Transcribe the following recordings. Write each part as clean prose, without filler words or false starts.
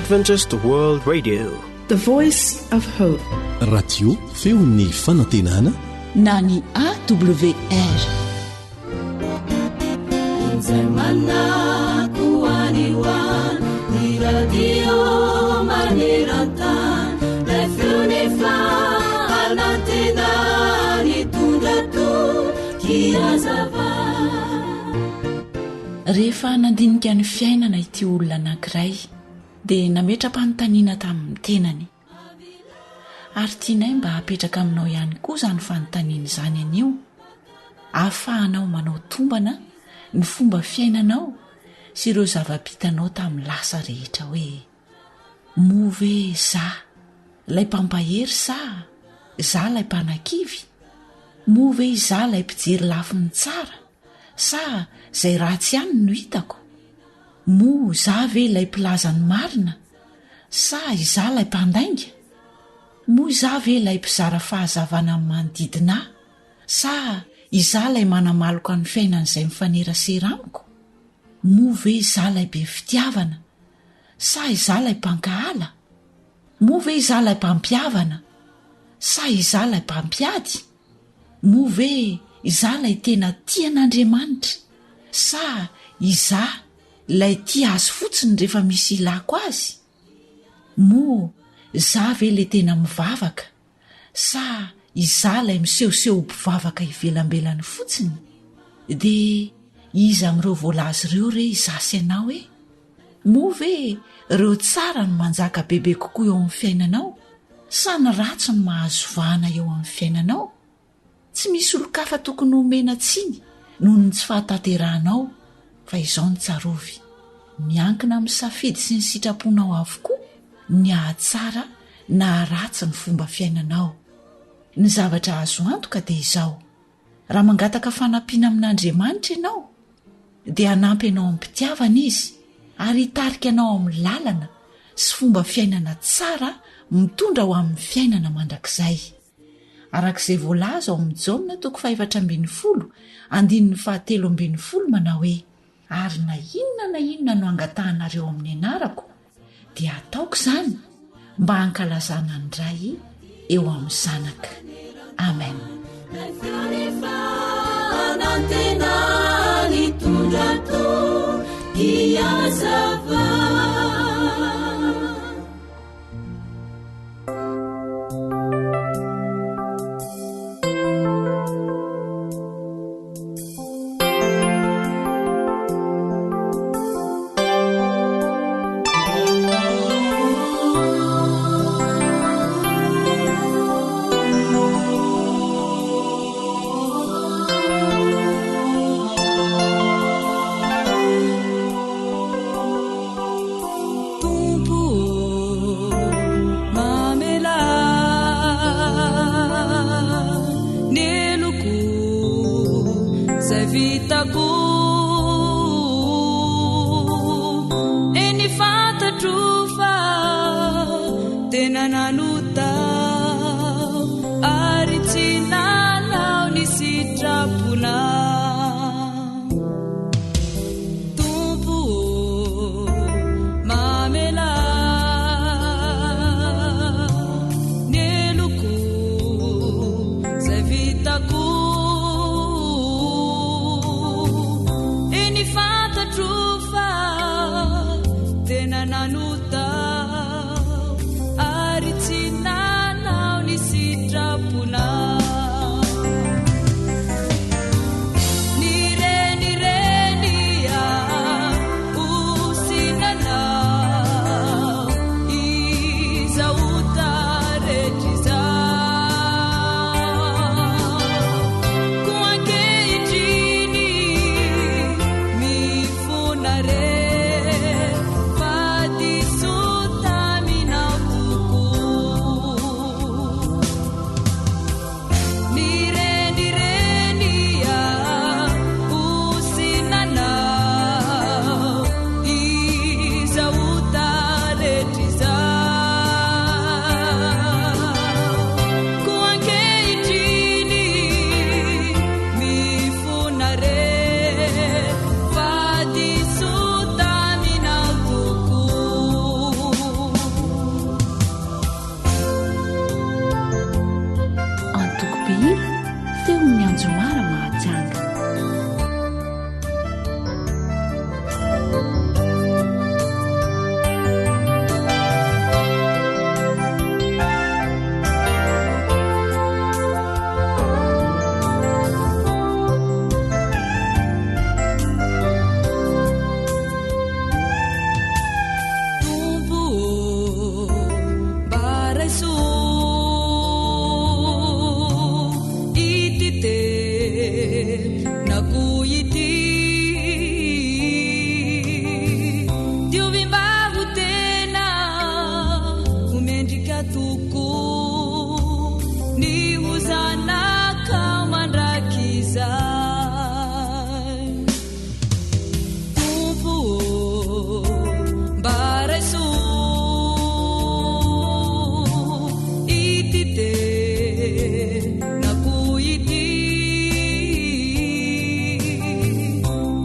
Adventist World Radio. The Voice of Hope. Radio feon'ny fanantenana na ny AWR. Izay manako any ho any, ny radio maneran-tany, ilay feon'ny fanantenana nitondra toky hazava. Rehefa nandinika ny fiainana ity olona anankiray dia nametra-panontaniana tamin'ny tenany. Ary tianay mba hapetraka aminao ihany koa izany fanontaniana izany anio, ahafahanao manao tombana ny fomba fiainanao sy ireo zava-bitanao tamin'ny lasa rehetra hoe, Moa ve za ilay mpampahery sa za ilay mpanakivy? Moa ve izaho ilay mpijery lafiny tsara sa izay ratsy ihany no hitako? Moa izaho ve ilay mpilaza ny marina sa izaho ilay mpandainga? Moa izaho ve ilay mpizara fahazavana amin'ny manodidina ahy sa izaho ilay manamaloka ny fiainan'izay mifanerasera amiko? Moa ve izaho ilay be fitiavana sa izaho ilay mpankahala? Moa ve izaho ilay mpampihavana sa izaho ilay mpampiady? Moa ve izaho ilay tena tia an'Andriamanitra sa izaho ilay tia azy fotsiny rehefa misy ilako azy? Moa izaho ve ilay tena mivavaka sa izaho ilay misehoseho ho mpivavaka ivelambelany fotsiny? Dia iza amin'ireo voalaza ireo re izaho sy ianao e? Moa ve ireo tsara no manjaka bebe kokoa eo amin'ny fiainanao sa ny ratsy no mahazo vahana eo amin'ny fiainanao? Tsy misy olon-kafa tokony homena tsiny noho ny tsy fahatanterahanao fa izao no tsarovy, miankina amin'ny safidy sy ny sitraponao avokoa ny hahatsara na haharatsy ny fomba fiainanao. Ny zavatra azo antoka dia izao, Raha mangataka fanampiana amin'Andriamanitra ianao, dia hanampy anao amim-pitiavana Izy ary hitarika anao amin'ny lalana sy fomba fiainana tsara mitondra ho amin'ny fiainana mandrakizay. Araka izay voalaza ao amin'ny Jaona toko fahefatra ambin'ny folo, andininy fahatelo ambin'ny folo manao hoe, Ary na inona na inona no angatahanareo amin'ny anarako, dia hataoko izany mba hankalazana ny Ray eo amin'ny Zanaka. Amen. Tompo ô, mamelà ny heloko izay vitako. Eny fantatro fa tena nanota ary tsy nanao ny sitraponao. Tompo ô, mamelà ny heloko izay vitako. Eny fantatro fa tena nanota ary tsy nanao ny sitraponao. mpihira feon'ny Anjomara Mahajanga. Tompo ô, mba raiso ity tenako ity. Diovy mba ho tena ho mendrika tokoa ny ho zanakao mandrakizay. Tompo ô, mba raiso ity tenako ity.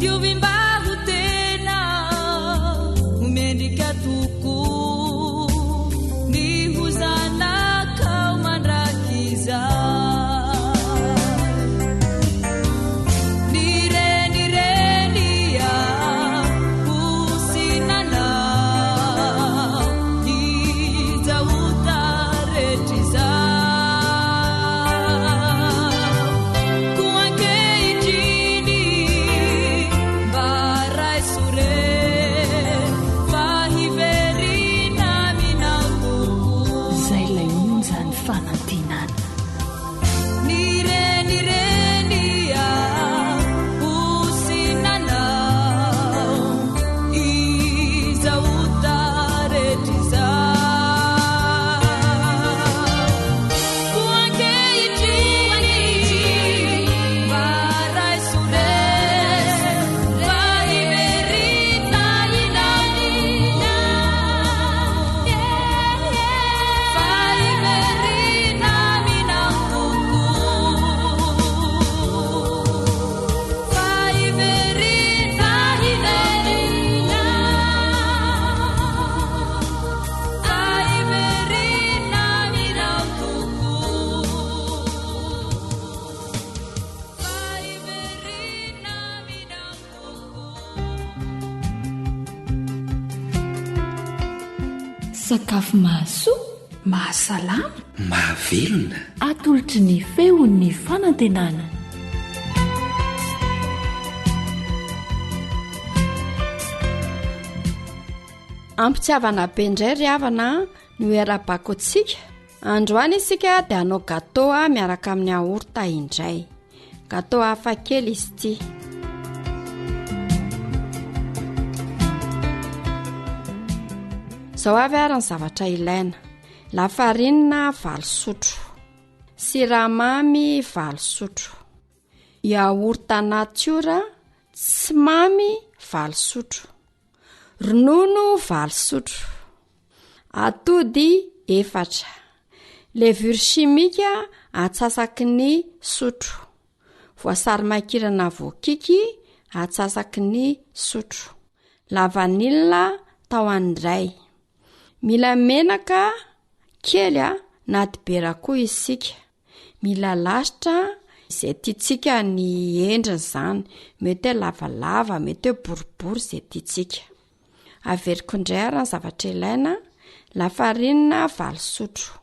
Diovy mba ho tena ho mendrika tokoa ny ho zanakao mandrakizay. Izay ilay onjan'ny fanantenana. Sakafo mahasoa, mahasalama, mahavelona. Atolotry ny feon'ny fanantenana. Ampitiavana be indray ry havana no iarahabako antsika. Androany isika dia hanao gâteau miaraka amin'ny yaourt indray. Gâteau hafa kely izy ity. Izao avy ary ny zavatra ilaina. Lafarinina valo sotro. Siramamy valo sotro. Yaourt natiora tsy mamy valo sotro. Ronono valo sotro. Atody efatra. Levure chimique antsasaky ny sotro. Voasary makirana voakiky antsasaky ny sotro. Lavanila tahony iray. Mila menaka kely na dibera koa isika. Mila lasitra izay tiantsika ny endriny izany, mety hoe lavalava, mety hoe boribory izay tiantsika. Averiko indray ary ny zavatra ilaina, lafarinina valo sotro,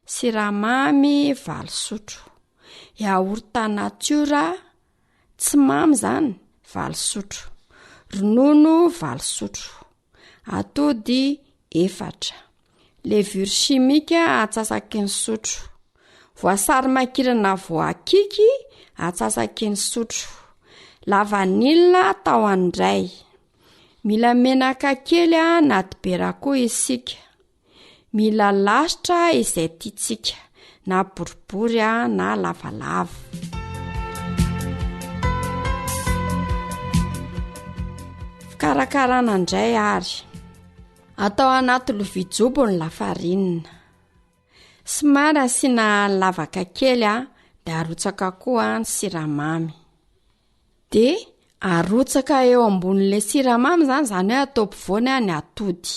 siramamy valo sotro, yaourt natiora tsy mamy izany valo sotro, ronono valo sotro, Atody efatra. Levure chimique antsasaky ny sotro. Voasary makirana voakiky antsasaky ny sotro. Lavanila tahony iray. Mila menaka kely na dibera koa isika. Mila lasitra izay tiantsika, na boribory na lavalava. Fikarakarana indray ary. Atao anaty lovia jobo ny lafarinina. Somary asiana lavaka kely dia arotsaka koa ny siramamy. Dia arotsaka eo ambonin'ilay siramamy izany, izany hoe atao ampovoany ny atody.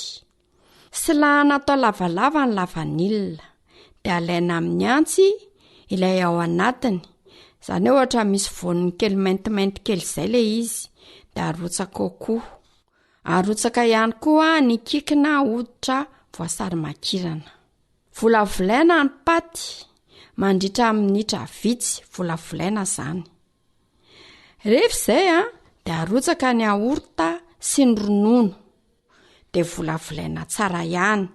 Silahana atao lavalava ny lavanila, de alaina amin'ny antsy, ilay ao anatiny, zany hoe ohatra misy voaniny kely maintimainty kely zay le izy de arotsaka ao koa. Arotsaka ihany koa ny kikina hoditra voasary makirana. Volavolaina ny paty mandritra minitra vitsy, volavolaina zany. Rehefa izay a, de arotsaka ny yaourt sy ny ronono, de volavolaina tsara ihany,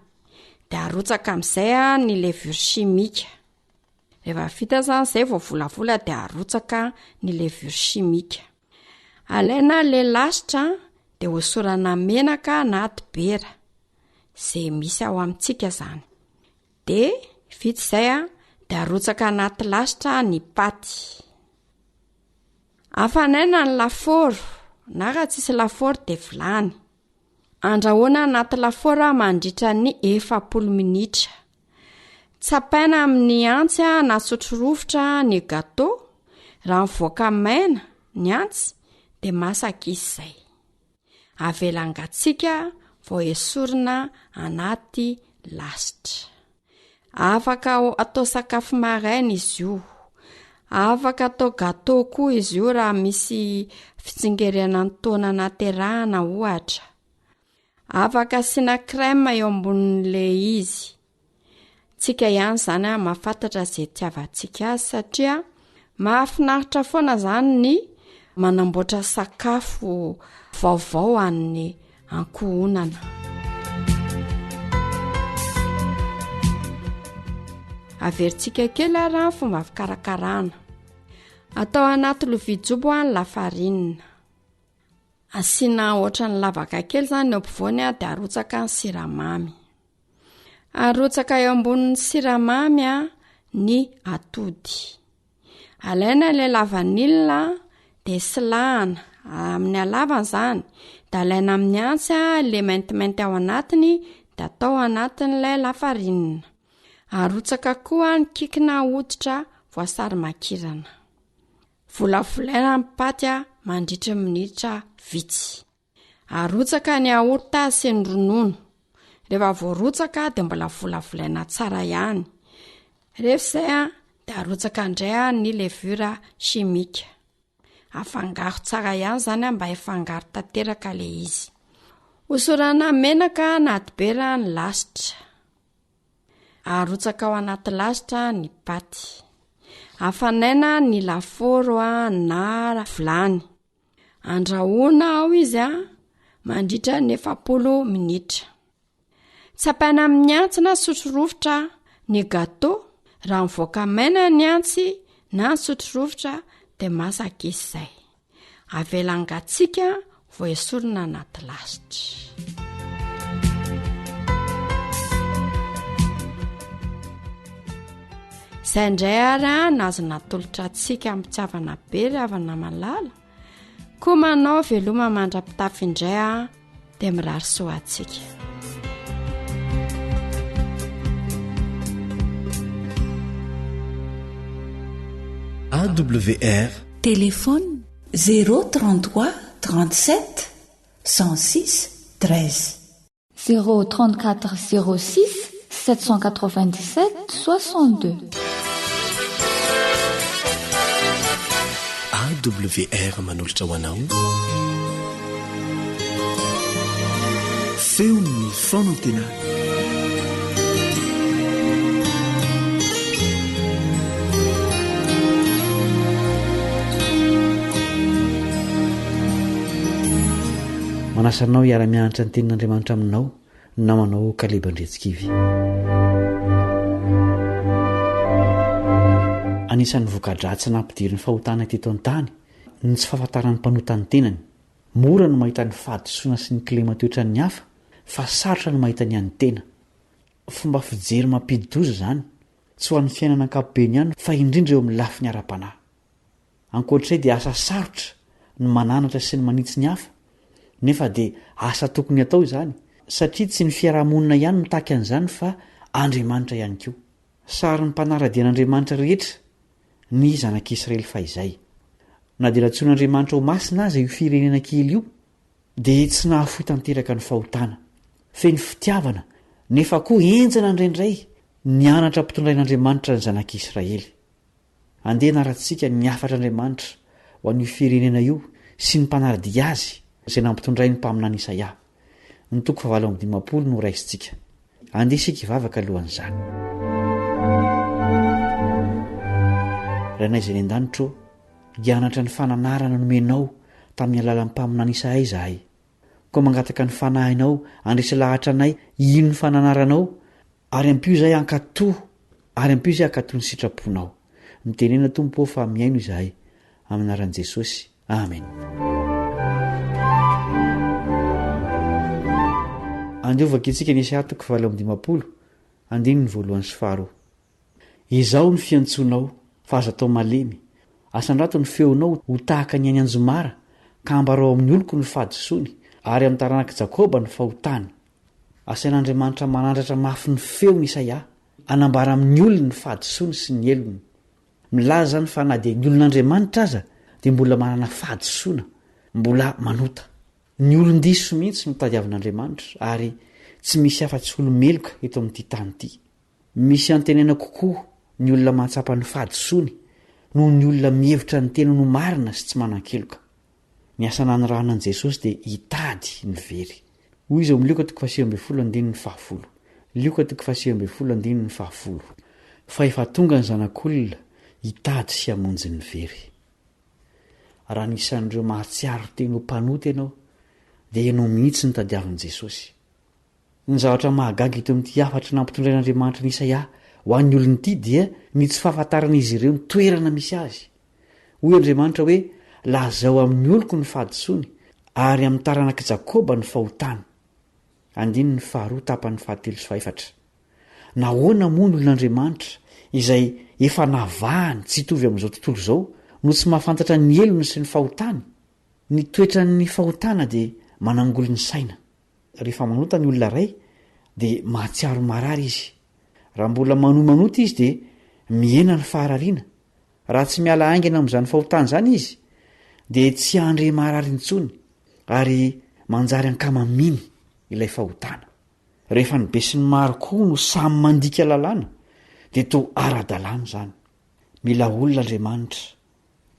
de arotsaka am'izay a ny levure chimique. Rehefa vita zany zay vao volavola de arotsaka ny levure chimique. Alaina le lasitra de hosorana menaka na dibera, ze misy ao amintsika zany. De vita izay a, de arotsaka anaty lasitra ny paty. Afanaina ny lafaoro na raha tsisy lafaoro de vilany. Andrahoina anaty lafaoro mandritra ny 40 minitra. Tsapaina amin'ny antsy na sotro rovitra ny gâteau, raha mivoaka maina ny antsy de masaka izy izay. Avela hangatsiaka vao esorina anaty lasitra. Afaka atao sakafo maraina izy io. Afaka atao gâteau koa izy io raha misy fitsingerenan'ny taona naterahana ohatra. Afaka asiana crème eo ambonin'le izy. Tsika ihany zany a mahafantatra ze itiavantsika azy satria mahafinaritra foana zany ny manamboatra sakafo vaovao an'ny ankohonana. Averintsika kely ary ny fomba fikarakarana. Atao anaty lovia jobo ny lafarinina. Asiana ohatran'ny lavaka kely zany eo ampovoany de arotsaka ny siramamy. Arotsaka eo ambonin'ny siramamy a ny atody. Alaina ilay lavanila de silahana amin'ny halavany zany, de alaina amin'ny antsy a le maintimainty ao anatiny de atao anatin'ilay lafarinina. Arotsaka koa ny kikina hoditra voasary makirana. Volavolaina ny paty mandritry ny minitra vitsy. Arotsaka ny yaourt sy ny ronono. Rehefa voarotsaka dia mbola volavolaina tsara ihany. Rehefa izay a, dia arotsaka indray ny levure chimique. Afangaro tsara ihany izany mba hifangaro tanteraka ilay izy. Hosorana menaka na dibera ny lasitra. Arotsaka ao anaty lasitra ny paty. Afanaina ny lafaoro na vilany. Andrahoina ao izy a mandritra ny 40 minitra. Tsapaina amin'ny antsy na sotro rovitra ny gâteau, raha mivoaka maina ny antsy na ny sotro rovitra de masaka izy zay. Avela hangatsiaka vao esorina anaty lasitra. Izay indray ary a no azo natolotra antsika am-pitiavana be ry havana malala. Koa manao veloma mandra-pitafy indray a dia mirary soa antsika. AWR Téléphone 033 37 106 13. 034 06 797 62. AWR manolotra ho anao Feon'ny fanantenana. Manasa anao hiara-mianatra ny tenin'Andriamanitra aminao ny namanao Kaleba Andriantsikivy. Anisan'ny voka-dratsy nampidirin'ny fahotana teto an-tany ny tsy fahafantaran'ny mpanota ny tenany. Mora ny mahita ny fahadisoana sy ny kileman-toetran'ny hafa fa sarotra ny mahita ny an'ny tena. Fomba fijery mampidi-doza izany, tsy ho an'ny fiainana ankapobeny ihany fa indrindra eo amin'ny lafiny ara-panahy. Ankoatr'izay dia asa sarotra ny mananatra sy ny manitsy ny hafa, nefa dia asa tokony hatao izany, satria tsy ny fiaraha-monina ihany mitaky an'izany fa Andriamanitra ihany koa. Sarin'ny mpanara-dia an'Andriamanitra rehetra ny zanak'Israely fahizay. Na dia nantsoin'Andriamanitra ho masina aza io firenena kely io, dia tsy nahafoy tanteraka ny fahotana. Feno fitiavana, nefa koa henjana indraindray ny anatra ampitondrain'Andriamanitra ny zanak'Israely. Andeha hanaratsika ny hafatr'Andriamanitra ho an'io firenena io sy ny mpanara-dia azy izay nampitondrain'ny mpaminany Isaia. Ny toko fahavalo amby dimampolo no raisintsika. Andeha isika hivavaka alohan'izany. Rainay izay any an-danitra ô, hianatra ny fananarana nomenao tamin'ny alalan'ny mpaminany Isaia izahay. Koa mangataka ny Fanahinao handresy lahatra anay hino ny fananaranao ary ampio izahay hankatò ary ampio izahay hankatò ny sitraponao. Mitenena Tompo ô fa mihaino izahay. Amin'ny anaran'i Jesosy. Amen. Andeha ho vakintsika ny Isaia toko 58, andininy voalohany sy faharoa. Izao ny fiantsoanao, fa aza atao malemy. Asandrato ny feonao ho tahaka ny an'ny anjomara, ka ambarao amin'ny oloko ny fahadisoany, ary amin'ny taranak'i Jakoba ny fahotany. Asain'Andriamanitra manandratra mafy ny feony Isaia, hanambara amin'ny olony ny fahadisoany sy ny helony. Milaza izany fa na dia ny olon'Andriamanitra aza dia mbola manana fahadisoana, mbola manota. Ny olon-diso mihitsy no tadiavin'Andriamanitra, ary tsy misy afa-tsy olo-meloka eto amin'ity tany ity. Misy antenaina kokoa ny olona mahatsapa ny fahadisoany noho ny olona mihevitra ny tenany ho marina sy tsy manan-keloka. Ny asa nanirahana an'i Jesosy dia hitady ny very. Hoy izy ao amin'ny Lioka toko fahasivy ambin'ny folo andininy fahafolo. Lioka toko fahasivy ambin'ny folo andininy fahafolo. Fa efa tonga ny Zanak'olona hitady sy hamonjy ny very. Raha anisan'ireo mahatsiaro tena ho mpanota ianao, dia ianao mihitsy no tadiavin'i Jesosy. Ny zavatra mahagaga eto amin'ity hafatra nampitondrain'Andriamanitra an'i Isaia ho an'ny olony ity dia ny tsy fahafantaran'izy ireo ny toerana misy azy. Hoy Andriamanitra hoe, Lazao amin'ny oloko ny fahadisoany, ary amin'ny taranak'i Jakoba ny fahotany. Andininy faharoa tapany fahatelo sy fahefatra. Nahoana moa ny olon'Andriamanitra, izay efa navahany tsy hitovy amin'izao tontolo izao, no tsy mahafantatra ny helony sy ny fahotany? Ny toetran'ny fahotana dia manangoly ny saina. Rehefa manota ny olona iray dia mahatsiaro marary izy. Raha mbola manohy manota izy dia mihena ny faharariana. Raha tsy miala haingana amin'izany fahotana izany izy dia tsy handre marary intsony ary manjary ankamamiany ilay fahotana. Rehefa ny besinimaro koa no samy mandika lalàna dia toa ara-dalàna izany. Mila olona Andriamanitra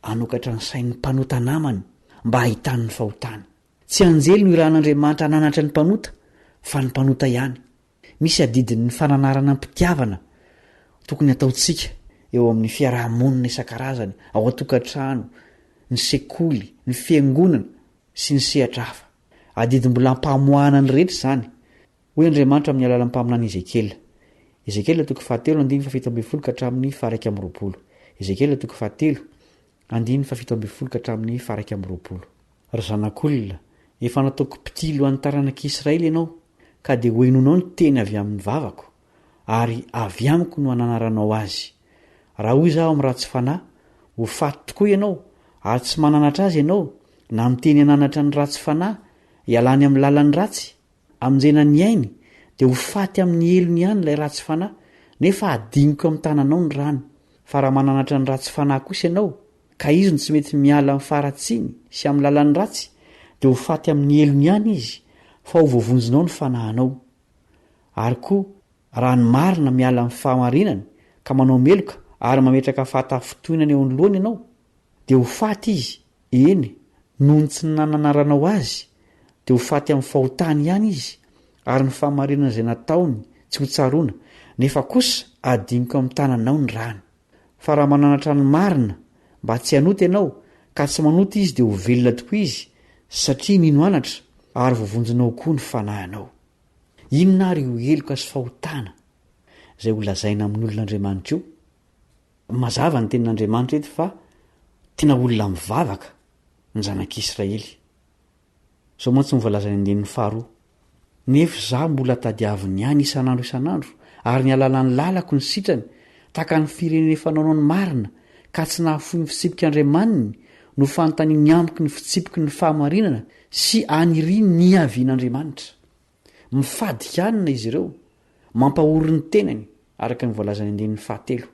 hanokatra ny sain'ny mpanota namany mba hahitany ny fahotany. Tsy anjely no irahan'Andriamanitra hananatra ny mpanota, fa ny mpanota ihany. Misy adidin'ny fananarana am-pitiavana tokony hataontsika eo amin'ny fiaraha-monina isan-karazany, ao an-tokantrano, ny sekoly, ny fiangonana, sy ny sehatra hafa. Adidy mbola ampamoahana ny rehetra izany, hoy Andriamanitra amin'ny alalan'ny mpaminany Ezekiela. Ezekiela toko fahatelo andininy fahafito ambin'ny folo ka hatramin'ny faha-iraika amby roapolo. Ezekiela toko fahatelo andininy fahafito ambin'ny folo ka hatramin'ny faha-iraika amby roapolo. Ry zanak'olona, efa nataoko mpitily ho an'ny taranak'i Israely ianao, ka dia hohenoinao ny teny avy amin'ny vavako, ary avy amiko no hananaranao azy. Raha hoy izaho amin'ny ratsy fanahy, Ho faty tokoa ianao, ary tsy mananatra azy ianao, na miteny hananatra ny ratsy fanahy, hialany amin'ny lalany ratsy, hamonjena ny ainy, dia ho faty amin'ny helony ihany ilay ratsy fanahy, nefa hadiniko amin'ny tananao ny rany. Fa raha mananatra ny ratsy fanahy kosa ianao, ka izy no tsy mety miala amin'ny faharatsiany sy amin'ny lalany ratsy, dia ho faty amin'ny helony ihany izy, fa ho voavonjinao ny fanahinao. Ary koa, raha ny marina miala amin'ny fahamarinany ka manao meloka ary mametraka fahatafintohinana eo anoloany ianao, dia ho faty izy, eny, noho ny tsy nananaranao azy, dia ho faty amin'ny fahotany ihany izy, ary ny fahamarinana izay nataony tsy ho tsaroana, nefa kosa adinoko amin'ny tananao ny rany. Fa raha mananatra ny marina mba tsy hanota ianao, ka tsy manota izy dia ho velona tokoa izy, satria nino anatra, ary voavonjinao koa ny fanahinao. Inona ary io heloka sy fahotana izay ho lazaina amin'ny olon'Andriamanitra io? Mazava ny tenin'Andriamanitra eto fa tena olona mivavaka ny zanak'Israely. Izao mantsy no voalazan'ny andininy faharoa, Nefa izaho mbola tadiaviny ihany isan'andro isan'andro, ary ny alalan'ny lalako ny sitrany, tahaka ny firenena efa nanao ny marina, ka tsy nahafoy ny fitsipik'Andriamaniny, no fanontaniany amiko ny fitsipiky ny fahamarinana sy aniriany ny hiavian'Andriamanitra. Mifady hanina izy ireo, mampahory ny tenany, araka ny voalazan'ny andininy fahatelo.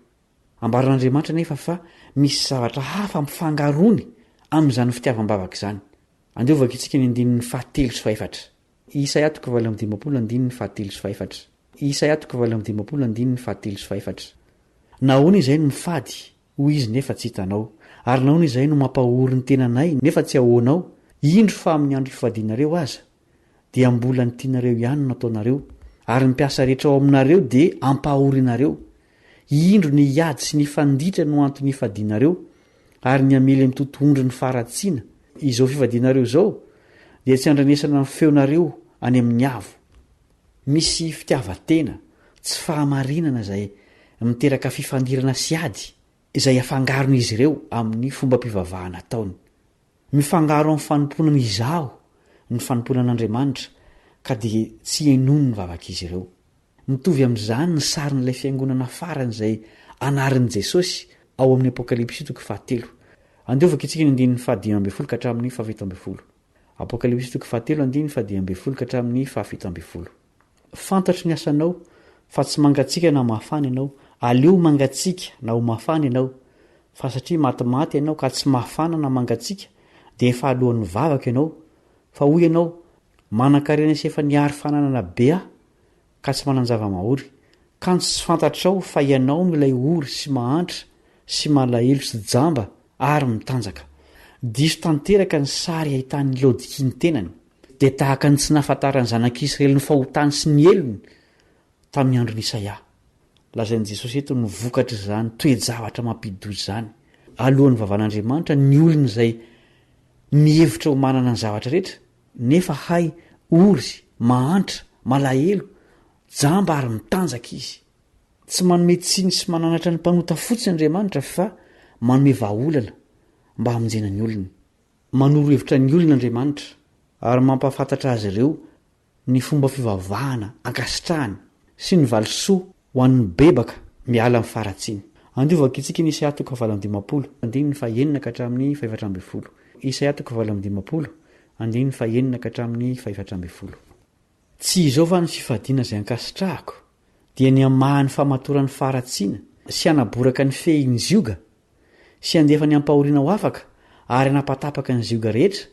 Ambaran'Andriamanitra anefa fa misy zavatra hafa ampifangaroany amin'izany fitiavam-bavaka izany. Andeha hovakintsika ny andininy fahatelo sy fahefatra. Isaia toko 58 andininy fahatelo sy fahefatra. Isaia toko 58 andininy fahatelo sy fahefatra. Nahoana izahay no mifady? Hoy izy, nefa tsy hitanao? Ary nahoana izahay no mampahory ny tenanay, nefa tsy ahoanao? Indro fa amin'ny andro hifadianareo aza, dia mbola ny tianareo ihany no ataonareo, ary ny mpiasa rehetra ao aminareo dia ampahorinareo. Indro ny hiady sy ny hifanditra no antony hifadianareo, ary ny hamely amin'ny totohondry ny faharatsiana. Izao fifadianareo izao dia tsy handrenesana ny feonareo any amin'ny avo. Misy fitiavan-tena, tsy fahamarinana izay miteraka fifandirana sy ady, izay afangaron'izy ireo amin'ny fombam-pivavahana ataony. Mifangaro amin'ny fanompoana ny izaho ny fanompoana an'Andriamanitra ka dia tsy henoiny ny vavak'izy ireo. Mitovy amin'izany ny sarin'ilay fiangonana farany izay anarin'i Jesosy ao amin'ny Apokalypsy toko fahatelo. Andeha hovakintsika ny andininy fahadimy ambin'ny folo ka hatramin'ny fahafito ambin'ny folo. Apokalypsy toko fahatelo andininy fahadimy ambin'ny folo ka hatramin'ny fahafito ambin'ny folo. Fantatro ny asanao, fa tsy mangatsiaka na mafana ianao, aleo mangatsiaka na ho mafana ianao, fa satria matimaty ianao ka tsy mafana na mangatsiaka, dia efa alohan'ny vavako ianao, fa hoy ianao, Manan-karena sy efa nihary fananana be aho, ka tsy manan-java-mahory, kanjo tsy fantatrao fa ianao no ilay ory sy mahantra sy malahelo sy jamba ary mitanjaka. Diso tanteraka ny sary ahitan'i Laodikia ny tenany. Dia tahaka ny tsy nahafantaran'ny zanak'Israely ny fahotany sy ny helony tamin'ny andron'i Isaia. Lazain'i Jesosy eto ny vokatr'izany toe-javatra mampidi-doza izany. Alohan'ny vavan'Andriamanitra ny olona izay mihevitra ho manana ny zavatra rehetra, nefa hay ory, mahantra, malahelo, jamba ary mitanjaka izy. Tsy manome tsiny sy mananatra ny mpanota fotsiny Andriamanitra fa manome vahaolana mba hamonjena ny olony. Manoro hevitra ny olona Andriamanitra ary mampahafantatra azy ireo ny fomba fivavahana ankasitrahany sy ny valisoa ho an'ny mibebaka miala amin'ny faharatsiany. Andeha hovakintsika ny Isaia toko fahavalo amby dimampolo, andininy fahenina ka hatramin'ny fahefatra ambin'ny folo. Isaia toko fahavalo amby dimampolo, andininy fahenina ka hatramin'ny fahefatra ambin'ny folo. Tsy izao va ny fifadiana izay ankasitrahako, dia ny hamaha ny famatoran'ny faharatsiana sy hanaboraka ny fehin'ny zioga? sy handefa ny ampahoriana ho afaka ary hanapatapaka ny zioga rehetra,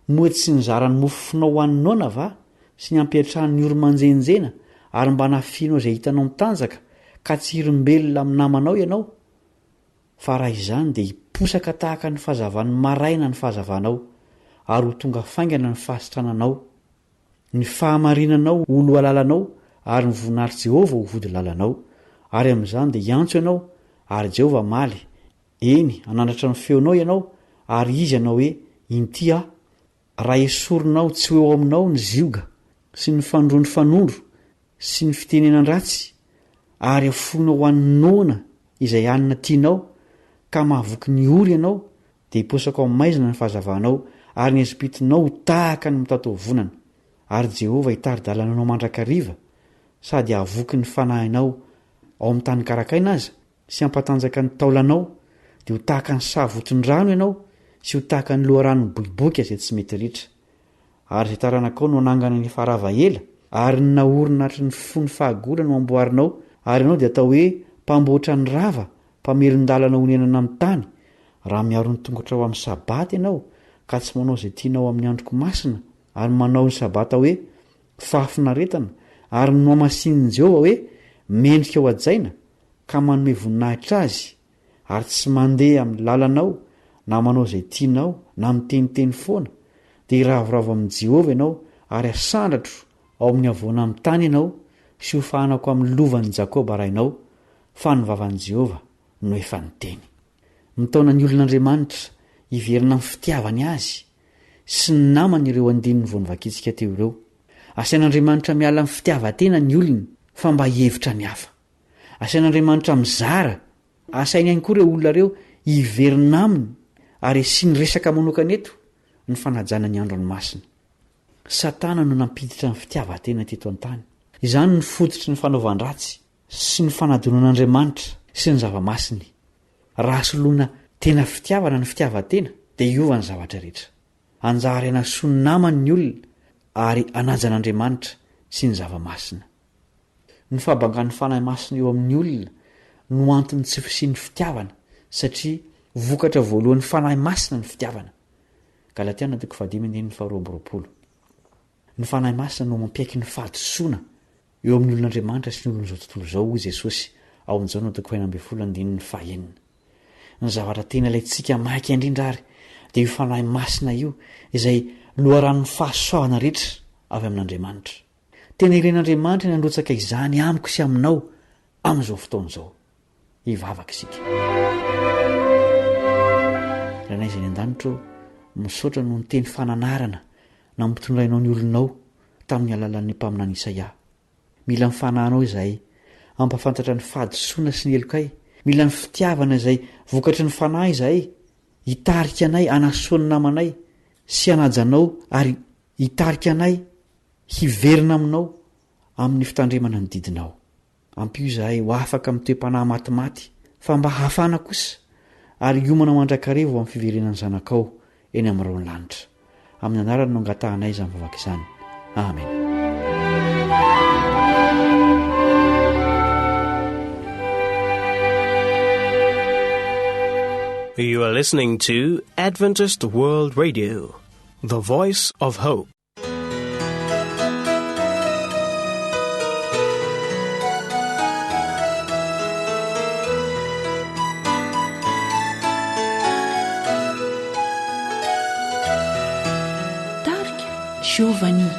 moa tsy nizara ny mofofonao ho an'ny noana va, sy ny hampiantrano ny ory manjenjena ary mba nafihinao izay hitanao mitanjaka ka tsy hirimbelona amin'ny namanao ianao? Fa raha izany dia hiposaka tahaka ny fahazavan'ny maraina ny fahazavanao, ary ho tonga faingana ny fahasitrananao, Ny fahamarinanao ho lohalalanao ary ny voninahitr'i Jehovah ho vodilalanao. Ary amin'izany dia hiantso ianao, ary Jehovah hamaly, eny, hanandratra ny feonao ianao, ary Izy hanao hoe, Inty aho. Raha esorinao tsy ho eo aminao ny zioga sy ny fanondroan'ny fanondro sy ny fitenenan-dratsy, ary afoinao ho an'ny noana izay hanina tianao, ka mahavoky ny ory ianao, Dia hiposaka ao maizina ny fahazavanao, ary ny haizim-pitinao ho tahaka ny mitataovonana. Ary Jehovah hitari-dalana anao mandrakariva, sady hahavoky ny fanahinao ao amin'ny tany karakaina aza, sy hampatanjaka ny taolanao, dia ho tahaka ny saha voton-drano ianao, sy ho tahaka ny loharano miboiboika izay tsy mety ritra. Ary izay taranakao no hanangana ny efa rava ela, ary ny naorina hatry ny fony fahagola no hamboarinao, ary ianao dia hatao hoe mpamboatra ny rava, mpamelon-dalana honenana amin'ny tany, raha miaro ny tongotrao amin'ny Sabata ianao, ka tsy manao izay tianao amin'ny androko masina, ary manao ny Sabata hoe fahafinaretana, ary ny nohamasinin'i Jehovah hoe mendrika hohajaina, ka manome voninahitra azy, ary tsy mandeha amin'ny lalanao na manao izay tianao na miteniteny foana, dia hiravoravo amin'i Jehovah ianao ary hasandratro ao amin'ny havoana amin'ny tany ianao sy hofahanako amin'ny lovan'i Jakoba rainao, fa ny vavan'i Jehovah no efa niteny. Mitaona ny olon'Andriamanitra hiverina amin'ny fitiavany azy sy ny namany ireo andininy vao novakintsika teo ireo. Asain'Andriamanitra miala amin'ny fitiavan-tena ny olony fa mba hihevitra ny hafa. Asain'Andriamanitra mizara, asainy ihany koa ireo olona ireo hiverina aminy ary asiany resaka manokana eto ny fanajana ny androny masina. Satana no nampiditra ny fitiavan-tena teto an-tany. Izany no fototry ny fanaovan-dratsy sy ny fanadinoan'Andriamanitra sy ny zava-masiny. Raha soloina tena fitiavana ny fitiavan-tena dia hiova ny zavatra rehetra. Hanjary hanasoa ny namany ny olona ary hanaja an'Andriamanitra sy ny zava-masina. Ny fahabangan'ny Fanahy Masina eo amin'ny olona no anton'ny tsy fisian'ny fitiavana, satria vokatra voalohan'ny Fanahy Masina ny fitiavana. Galatiana toko fahadimy andininy faharoa amby roapolo. Ny Fanahy Masina no mampiaiky ny fahadisoana eo amin'ny olon'Andriamanitra sy ny olon'izao tontolo izao, hoy Jesosy ao amin'ny Jaona toko fahenina ambin'ny folo andininy fahenina. Ny zavatra tena ilaintsika maika indrindra àry dia io Fanahy Masina io izay loharanon'ny fahasoavana rehetra avy amin'Andriamanitra. Tena ilain'Andriamanitra ny handrotsaka izany amiko sy aminao amin'izao fotoana izao. Hivavaka isika. Rainay izay any an-danitra ô, misaotra noho ny teny fananarana nampitondrainao ny olonao tamin'ny alalan'ny mpaminany Isaia. Mila ny fanahinao izahay hampahafantatra ny fahadisoana sy ny helokay. Mila ny fitiavana izay vokatry ny fanahy izahay hitarika anay hanasoa ny namanay sy hanaja anao ary hitarika anay hiverina aminao amin'ny fitandremana ny didinao. Ampio izahay ho afaka amin'ny toe-panahy matimaty, fa mba hafana kosa, ary hiomana mandrakariva ho amin'ny fiverenan'ny Zanakao eny amin'ny rahon'ny lanitra. Amin'ny anarany no angatahanay izany vavaka izany. Amena. You are listening to Adventist World Radio, the voice of hope. Tarika Giovanni.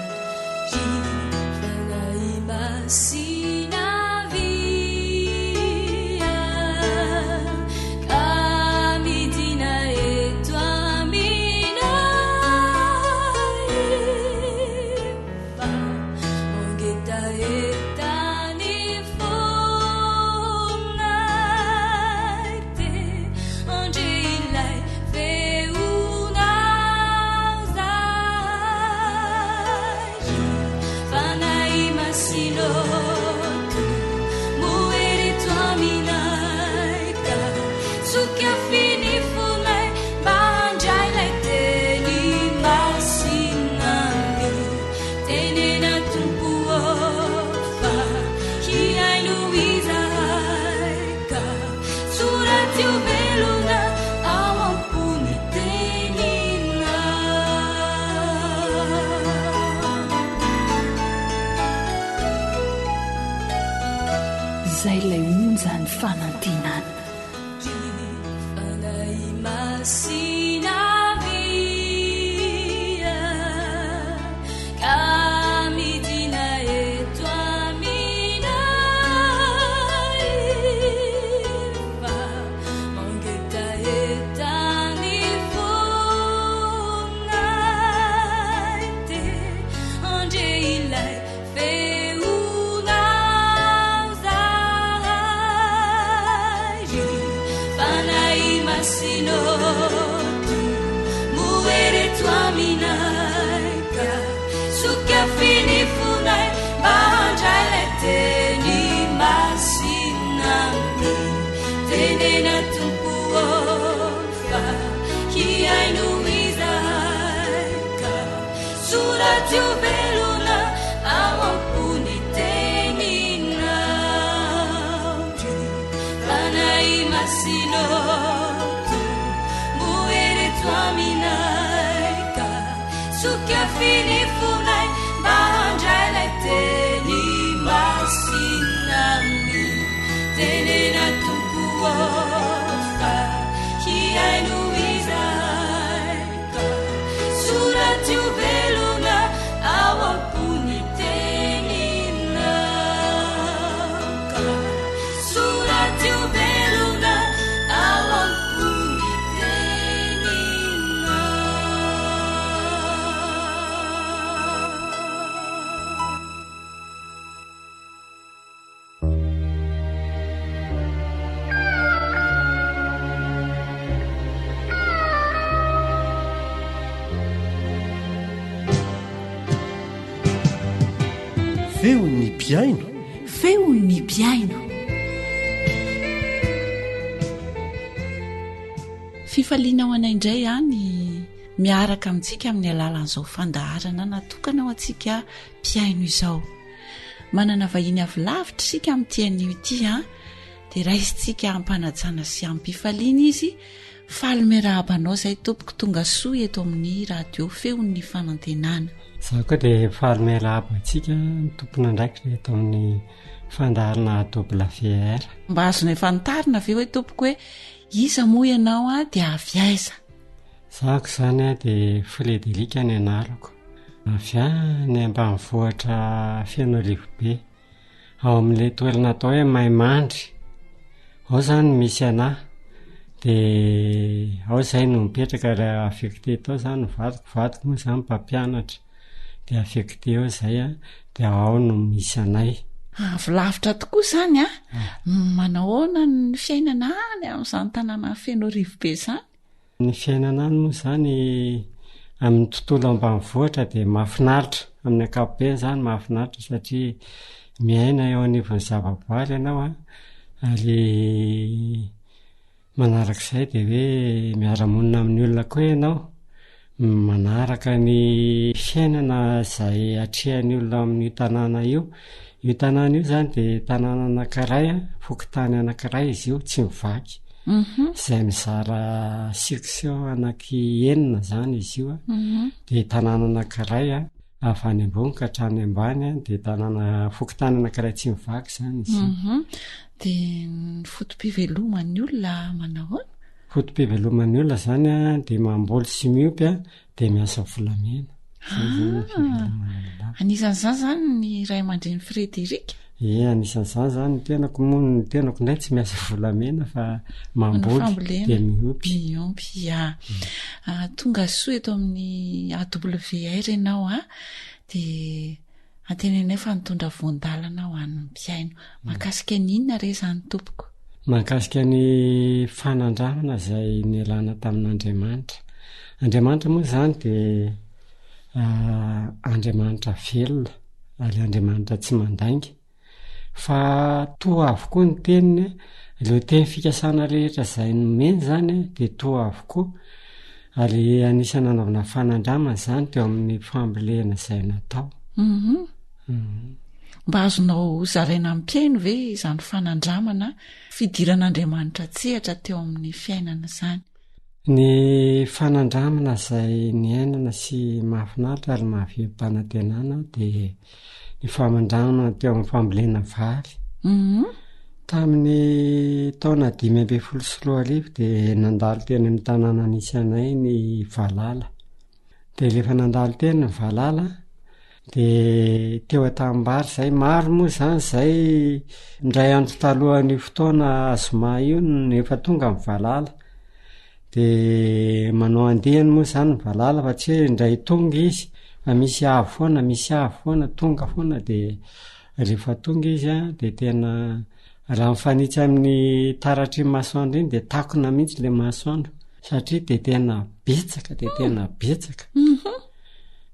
Izay ilay onjan'ny fanantenana. Feon'ny mpihaino. Feon'ny mpihaino. Fifaliana ho anay indray any miaraka amintsika amin'ny alalan'izao fandaharana natokana ho antsika mpihaino izao. Manana vahiny avy lavitra isika amin'ity anio ity an, dia raisintsika am-panajana sy am-pifaliana izy. Faly miarahaba anao izay tompoko tonga soa eto amin'ny radio feon'ny fanantenana. Izaho koa dia faly miarahaba antsika ny tompon'andraikitra eto amin'ny fandaharana AWR. Mba azonay fantarina ve hoe tompoko hoe. Iza moa ianao a dia avy aiza? Zahako izany a dia Frédéric ny anarako. Avy any ambanivohitra Fenoarivobe. Ao amin'ilay toerana atao hoe Maimandry. Ao izany no misy anà. Dia ao izahay no mipetraka ary affecté tao izany ny vadiko. Vadiko moa izany mpampianatra. Dia affecté ao izahay an, dia ao no misy anay. Avy lavitra tokoa izany an! Manao ahoana ny fiainana any amin'izany tanànan'i Fenoarivobe izany? Ny fiainana any moa izany amin'ny tontolo ambanivohitra dia mahafinaritra, amin'ny ankapobeny izany mahafinaritra satria miaina eo anivon'ny zavaboary ianao an, ary manarak'izay dia hoe miara-monina amin'ny olona koa ianao, Manaraka ny fiainana izay atrehan'ny olona ao amin'io tanàna io. Io tanàna io izany dia tanàna anankiray, fokontany anankiray izy io, tsy mivaky. Izay mizara section anaky enina izany izy io. Dia tanàna anankiray avy any ambony ka hatrany ambany dia tanàna, fokontany anankiray tsy mivaky izany izy io. Dia ny foto-piveloman'ny olona manao ahoana? Foto-piveloman'ny olona zany a dia mamboly sy miompy a dia miasa volamena. Zay zany ny fiveloman'ny olona. Ah, anisan'izany zany ny ray aman-dreny Frédéric? Ie, anisan'izany zany ny tenako moa ny tenako indray tsy miasa volamena fa mamboly dia miompy. Miompy, ya. Ah, tonga soa eto amin'ny AWR ianao a, dia Antenainay fa nitondra voan-dalana ho an'ny mpihaino. Mahakasika ny inona re izany tompoko? Mahakasika ny fanandramana izay nialana tamin'Andriamanitra. Andriamanitra moa izany dia Andriamanitra velona ary Andriamanitra tsy mandainga. Fa toa avokoa ny teniny, ireo teny fikasana rehetra izay nomeny izany dia toa avokoa. Ary anisan'ny nanaovana fanandramana izany teo amin'ny fambolena izay natao. Mhm. Mhm. Mba azonao zaraina amin'ny mpihaino ve izany fanandramana fidiran'Andriamanitra an-tsehatra teo amin'ny fiainana izany? Ny fanandramana izay niainana sy mahafinaritra ary mahavelom-panantenana dia ny famindramana teo amin'ny fambolena vary. Mhm. Tamin'ny taona 2015 dia nandalo teny amin'ny tanàna nisy anay ny valala. Dia rehefa nandalo teny ny valala dia teo an-tanimbary izay, maro moa izany izay indray andro talohan'io fotoana zoma io no efa tonga ny valala. Dia manao andiany moa izany ny valala fa tsy hoe indray tonga izy fa misy avy foana, misy avy foana, tonga foana dia rehefa tonga izy an dia tena raha mifanitsy amin'ny taratry ny masoandro iny dia takona mihitsy ilay masoandro satria dia tena betsaka dia tena betsaka.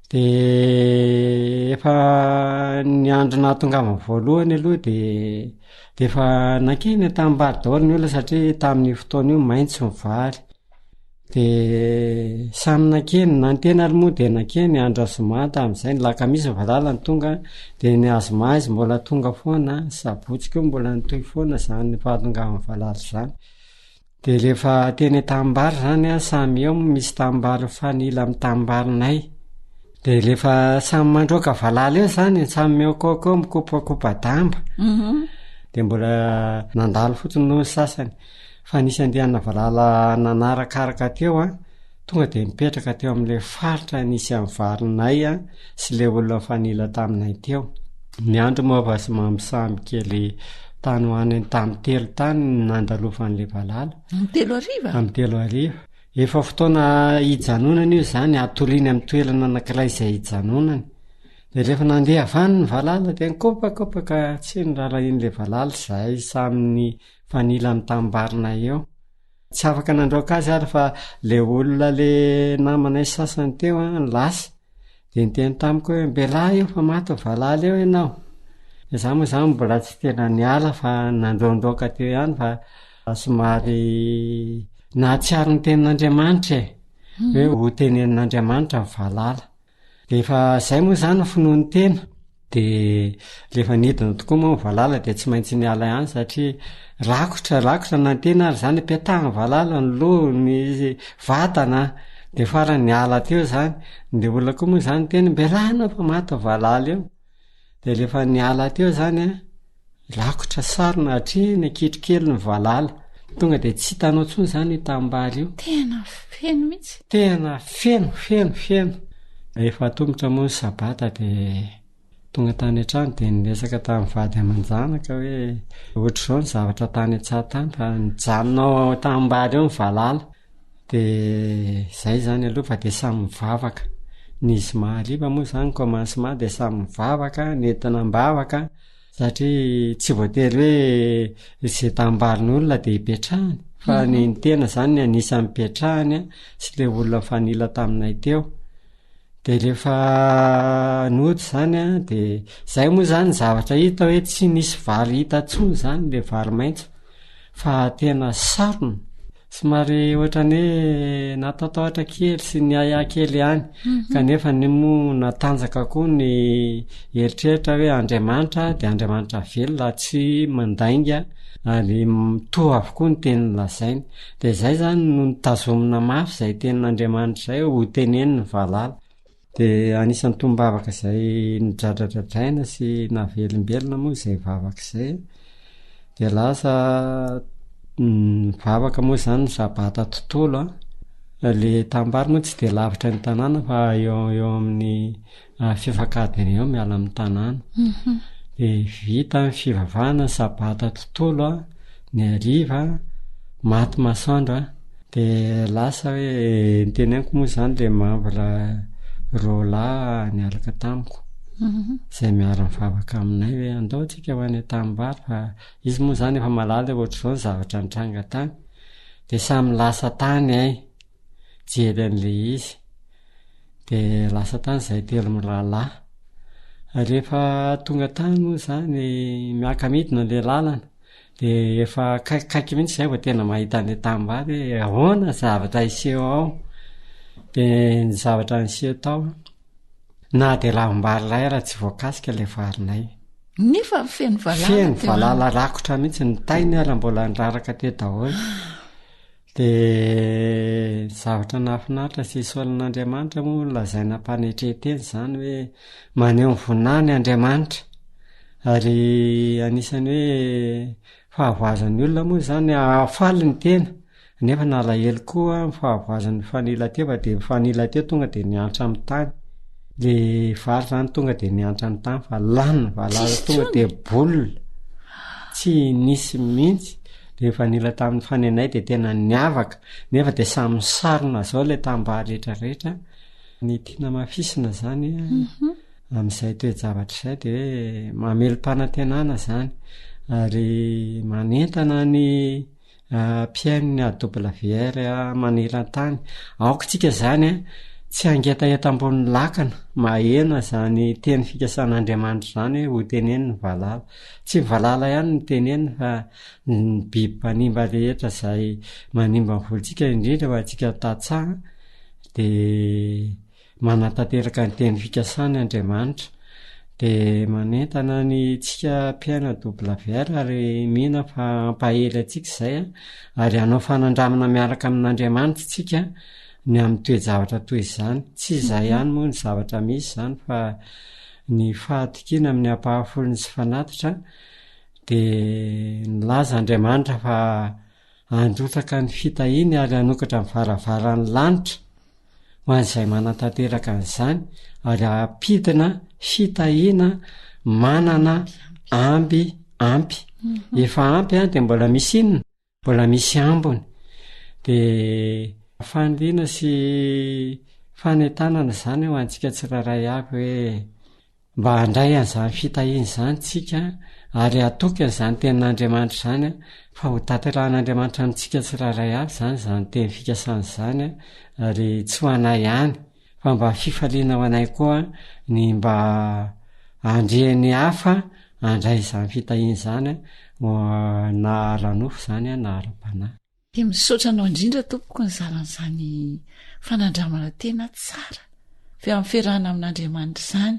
Dia efa ny andro nahatongavany voalohany aloha dia dia efa nankeny an-tanimbary daholo ny olona satria tamin'io fotoana io maitso ny vary. Dia samy nankeny, na ny tena ary moa dia nankeny andro zoma tamin'izay, ny lakamisy ny valala no tonga, dia ny azoma izy mbola tonga foana, ny sabotsy koa mbola nitohy foana izany fahatongavan'ny valala izany. Dia rehefa teny an-tanimbary izany an, samy eo moa misy tanimbary mifanila amin'ny tanimbarinay. Dia rehefa samy mandroaka valala eo izany, samy mihoakoaka eo mikopakopa-damba. Mhm. Dia mbola nandalo fotsiny aloha ny sasany. Fa nisy andiana valala nanarakaraka teo an, tonga dia nipetraka teo amin'ilay faritra nisy an'ny varinay an, sy ilay olona nifanila taminay teo. Ny andro moa fa somambisamby kely tany ho any tamin'ny telo tany no nandalovan'ilay valala. Amin'ny telo hariva? Amin'ny telo hariva. Efa fotoana hijanonany io izany, hatoriany amin'ny toerana anankiray izay hijanonany. Dia rehefa nandeha avy any ny valala dia nikopakopaka tsy niraharahian'ilay valala izahay samy nifanila amin'ny tanimbary eo. Tsy afaka nandroaka azy ary fa le olona le namanay sasany teo an, lasa. De niteny tamiko hoe mbelà eo fa maty ny valala eo ianao. De za moa zany mbola tsy tena niala fa nandroandroaka teo ihany fa somary nahatsiaro ny tenin'Andriamanitra e. Hoe ho tenenin'Andriamanitra ny valala. De efa zay moa zany ny finoan'ny tena. De rehefa nidina tokoa moa ny valala de tsy maintsy niala ihany satria rakotra, rakotra na ny tena ary zany apetahany valala ny loha, ny vatana, de farany niala teo zany. De olona koa moa zany niteny mbelà anao fa maty ny valala eo. De rehefa niala teo zany an, rakotra sarona hatreny ankitrokely ny valala. Tonga dia tsy hitanao intsony izany io tanimbary io. Tena feno mihitsy. Tena feno, feno, feno. Efa atomotra moa ny sabata dia tonga tany an-trano dia niresaka tamin'ny vady aman-janaka hoe ohatr'izao ny zavatra tany an-tsaha tany fa nijanona ao an-tanimbary eo ny valala. Dia izay izany aloha fa dia samy mivavaka. Ny zoma hariva moa izany commencement dia samy mivavaka, nentina am-bavaka. Satria tsy voatery hoe izay tambarin'olona dia ipetrahany fa ny mhm. tena zany ny anisan'ny ipetrahany sy le olona mifanila taminay teo. De rehefa nody zany a de zay moa zany ny zavatra hita hoe tsy nisy vary hita ntsony zany le vary maitso fa tena sarona. Somary ohatran'ny hoe natahotahotra kely sy niahiahy kely ihany kanefa ny moa natanjaka koa ny eritreritra hoe Andriamanitra dia Andriamanitra velona tsy mandainga ary to avokoa ny teny lazainy. Dia izay izany no notazomina mafy izay tenin'Andriamanitra izay ho teneniny valala. Dia anisan'ny tombavaka izay nodradradradraina sy navelombelona moa izay vavaka izay. Dia lasa nivavaka moa izany ny sabata tontolo an. Le tanimbary moa tsy dia lavitra ny tanàna fa eo eo amin'ny fefak'adiny eo miala amin'ny tanàna. Dia vita ny fivavahana ny sabata tontolo an, ny hariva, maty masoandro an. De lasa hoe niteneniko moa zany le membre roa lahy niaraka tamiko izay miara-mivavaka aminay hoe andao tsika ho any an-tanimbary fa izy moa zany efa mahalala hoe ohatr'izao ny zavatra nitranga tany. De samy lasa tany ay jery an'le izy. De lasa tany zahay telo mirahalahy. Rehefa tonga tany moa zany miaka-midina le lalana. De efa akaikikaiky mihitsy zay vao tena mahita an'le tanimbary hoe ahoana ny zavatra hiseho ao. De ny zavatra niseho tao, na de ravim-bary iray ara tsy voakasika le varinay. Nefa feno valala Feno teo valala aminy. rakotra mihitsy, ny tainy ara mbola niraraka teo daholo. De ny zavatra nahafinaritra sy isaoran'Andriamanitra moa lazaina am-panetren-tena izany hoe maneho ny voninahiny Andriamanitra. Ary anisan'ny hoe fahavoazan'ny olona moa izany hahafaly ny tena nefa nalahelo koa ny fahavoazan'ny mifanila teo fa dia mifanila teo tonga dia niantra amin'ny tany. Le vary zany tonga dia niantra amin'ny tany fa lany ny valala Tsisy tonga intsony? dia bolina. Tsy nisy mihitsy. Le mifanila tamin'ny fanenay dia tena niavaka nefa dia samy misarona zao ilay tanimbary rehetrarehetra. Ny tiana hamafisina zany Amin'izay toe-javatra izay dia hoe mamelom-panantenana izany ary manentana ny mpihaino ny AWR maneran-tany. Aoka isika izany tsy hangetaheta ambony lakana maheno izany teny fikasan'Andriamanitra izany hoe hoteneniny ny valala. Tsy ny valala ihany no teneniny fa ny biby mpanimba rehetra izay manimba ny volontsika indrindra ho antsika tantsaha dia Manatanteraka ny teny fikasany Andriamanitra. Dia manentana ny tsika mpiaina WR ary mino aho fa hampahery antsika izay ary hanao fanandramana miaraka amin'Andriamanitra isika ny amin'ny toe-javatra toy izany. Tsy izay ihany moa ny zavatra misy izany fa ny fahatokiana amin'ny ampahafolony sy fanatitra dia nilaza Andriamanitra fa handrotsaka ny fitahiany ary hanokatra ny varavaran'ny lanitra ho an'izay manatanteraka an'izany ary hampidina fitahiana manana amby ampy. Mhm. Efa ampy an, de mbola misy inona? Mbola misy ambiny. De faniriana sy fanentanana izany ho antsika tsirairay avy hoe Mba handray an'izany fitahiana izany tsika ary hatoky an'izany tenin'Andriamanitra izany fa ho tanterahan'Andriamanitra amintsika tsirairay avy izany izany teny fikasana izany ary tsy ho anay ihany fa mba fifaliana ho anay koa ny mba handre ny hafa handray izany fitahiana izany na ara-nofo izany na ara-panahy. Dia misaotra anao indrindra tompoko nizara an'izany fanandramana tena tsara fe amin'ny fiarahana amin'Andriamanitra izany.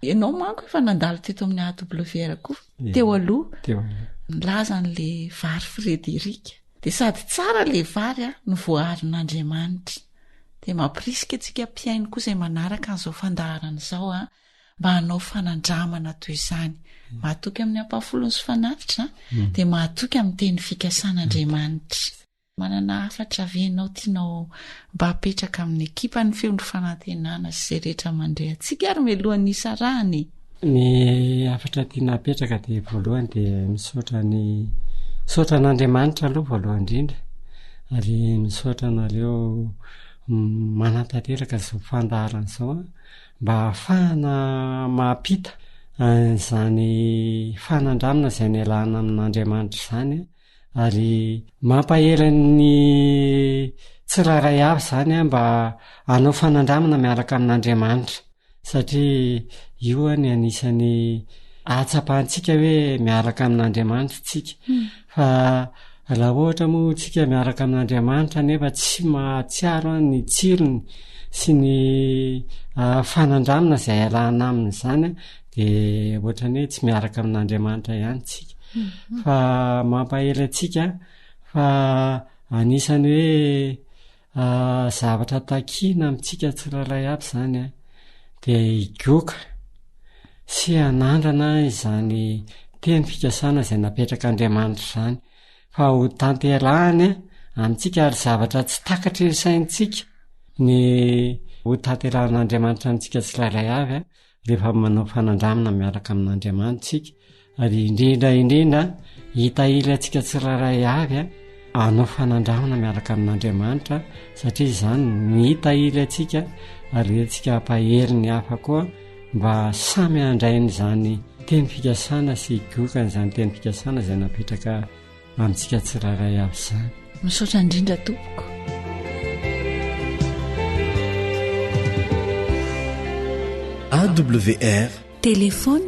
Ianao manko efa nandalo teto amin'ny AWR koa teo aloha. Teo aloha. Nilaza an'le vary Frédéric. Dia sady tsara le vary a no voaarin'Andriamanitra. Dia mampirisika antsika mpihaino koa izay manaraka an'izao fandaharana izao a. mba hanao fanandramana toy izany. Mahatoky amin'ny ampahafolony sy fanatitra dia mahatoky amin'ny teny fikasan'Andriamanitra. Manana hafatra ve ianao tianao mba hapetraka amin'ny ekipan'ny Feon'ny Fanantenana sy izay rehetra mandre antsika ary mialohan'ny hisarahana e? Ny hafatra tiana hapetraka dia voalohany dia misaotra ny misaotra an'Andriamanitra aloha voalohany indrindra ary misaotra anareo manatanteraka izao fandaharana izao an, mba hahafahana mampita an'izany fanandramana izay nialana amin'Andriamanitra izany an. Ary mampahery ny tsirairay avy izany an mba hanao fanandramana miaraka amin'Andriamanitra satria io an ny anisan'ny ahatsapantsika hoe miaraka amin'Andriamanitra isika. Fa raha ohatra moa tsika miaraka amin'Andriamanitra nefa tsy mahatsiaro an ny tsirony sy ny fanandramana izay iarahana aminy izany an, de ohatran'ny hoe tsy miaraka amin'Andriamanitra ihany tsika mhm. fa mampahery antsika fa anisan'ny hoe ah, zavatra takiana amintsika tsirairay aby zany a de higoka sy hanandrana izany teny fikasana izay napetrak'Andriamanitra izany fa ho tanterahany amintsika ary zavatra tsy takatry ny saintsika ny ho tanterahan'Andriamanitra amintsika tsirairay avy a rehefa manao fanandramana miaraka amin'Andriamanitra isika ary indrindra indrindra hitahiry antsika tsirairay avy a hanao fanandramana miaraka amin'Andriamanitra satria izany no hitahiry antsika ary antsika hampahery ny hafa koa mba samy handray an'izany teny fikasana sy higoka an'izany teny fikasana izay napetraka amintsika tsirairay avy izany. Misaotra indrindra tompoko. AWR. Téléphone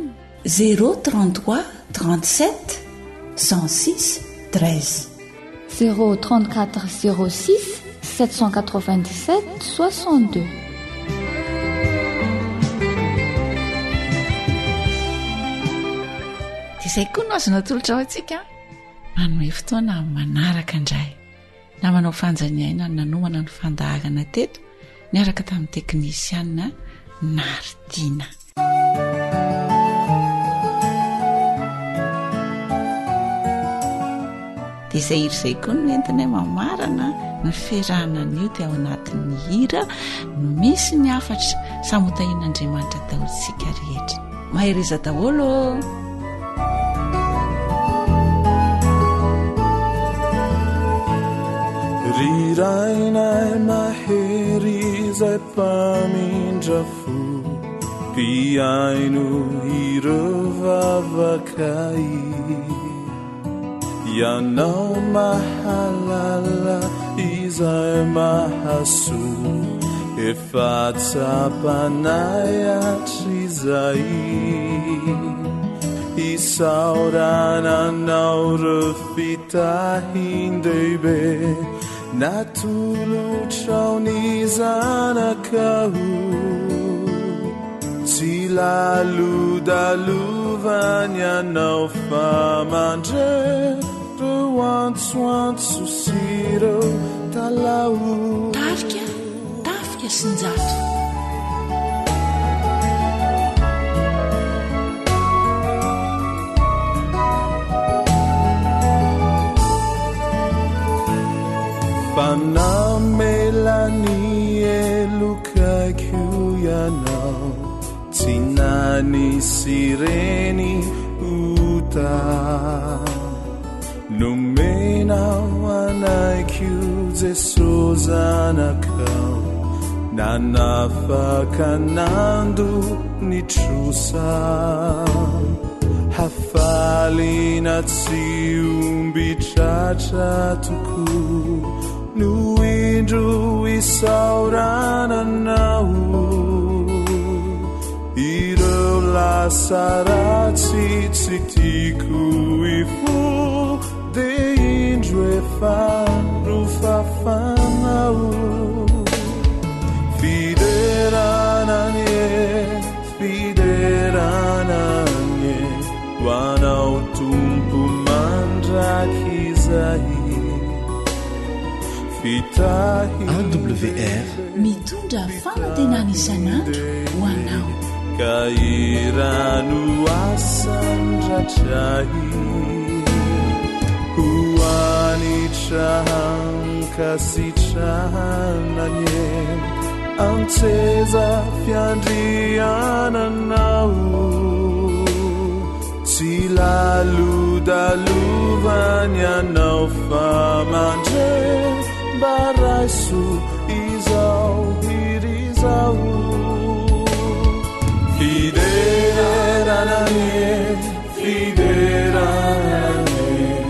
033 37 106 13. 034 06 797 62. Dia izay koa no azo natolotra ho antsika. Manome fotoana amin'ny manaraka indray. Namanao Fanja Niaina no nanomana ny fandaharana teto niaraka tamin'ny teknisiana Naritina. Dia izay hira izay koa no entinay mamarana ny fiarahana anio dia ao anatin'ny hira no misy ny hafatra samy ho tahian'Andriamanitra daholo isika rehetra. Mahereza daholo ô! Ry Rainay mahery izay mpamindra fo, mpihaino ireo vavakay. Ianao mahalala izay mahasoa, efa tsapanay hatrizay. Isaorana anao ireo fitahin-dehibe natolotrao ny zanakao. Tsy lalodalovan'ny anao fa mandre reo antsoantso sy ireo talaho. Tarika, Tafika sy Njato. Fa namela ny helokako ianao Tsy nanisy ireny ota Nomenao anay ko Jeso zanakao Nanafaka nando ny trosa Hafaliana tsy omby tratra tokoa No indro isaorana anao Ireo lasa ratsy tsy tiako hifoha Dia indro efa nofafanao Fiderana anie, fiderana anie Ho anao Tompo mandrakizay AWR Mitondra fanantenana isan'andro ho anao. Ka hira no asandratra ahy Ho hanitra ankasitrahana anie An-tseza fiandriananao Tsy lalodalovan'ny anao fa mandre mba raiso izao hira izao Fiderana anie, fiderana anie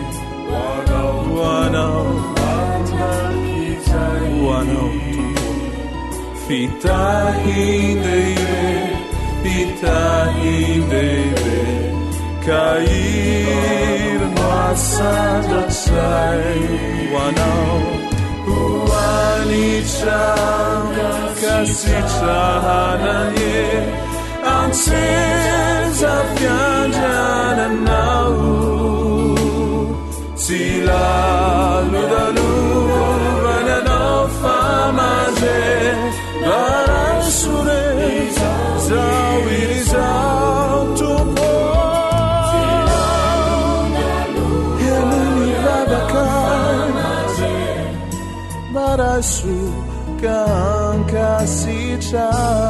Ho anao, ho anao, ho anao Tompo Fitahian-dehibe, fitahian-dehibe Ka hira no asandratray ho anao Ho hanitra ankasitrahana anie An-tseza fiandriananao Tsy lalodalovan'ny anao fa mandre mba raiso re Izao iry izao Tompo Henoy ny vavaka mba raiso ka ankasitraho.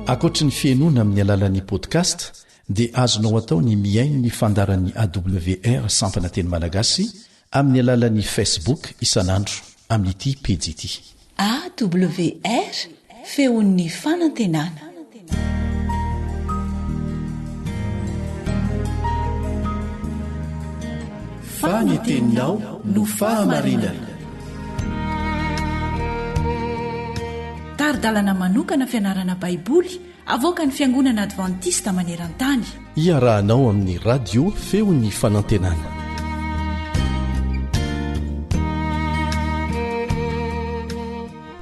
Ankoatry ny fihainoana amin'ny alalan'ny podcast dia azonao atao ny mihaino ny fandaharan'ny AWR sampana teny malagasy amin'ny alalan'ny Facebook isan'andro amin'ity pejy ity. AWR, Feon'ny fanantenana. Fa ny teninao no fahamarinana. Tari-dalana manokana fianarana Baiboly avoakan'ny Fiangonana Advantista maneran-tany. Iarahanao amin'ny Radio Feon'ny Fanantenana.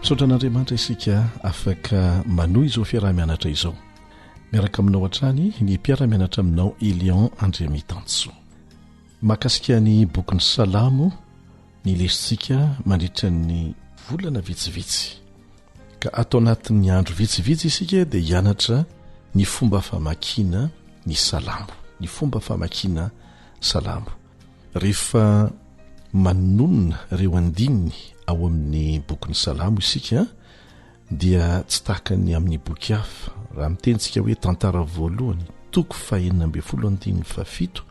Misaotra an'Andriamanitra isika afaka manohy izao fiaraha-mianatra izao. Miaraka aminao hatrany ny mpiara-mianatra aminao Elion Andriamitansoa. Mahakasika ny bokin'ny Salamo ny lesotsika mandritra ny volana vitsivitsy. Ka ato anatin'ny andro vitsivitsy isika dia hianatra ny fomba famakiana ny Salamo, ny fomba famakiana Salamo. Rehefa manonona ireo andininy ao amin'ny bokin'ny Salamo isika dia tsy tahaka ny amin'ny boky hafa. Raha miteny isika hoe tantara voalohany, toko fahenina ambin'ny folo andininy fahafito,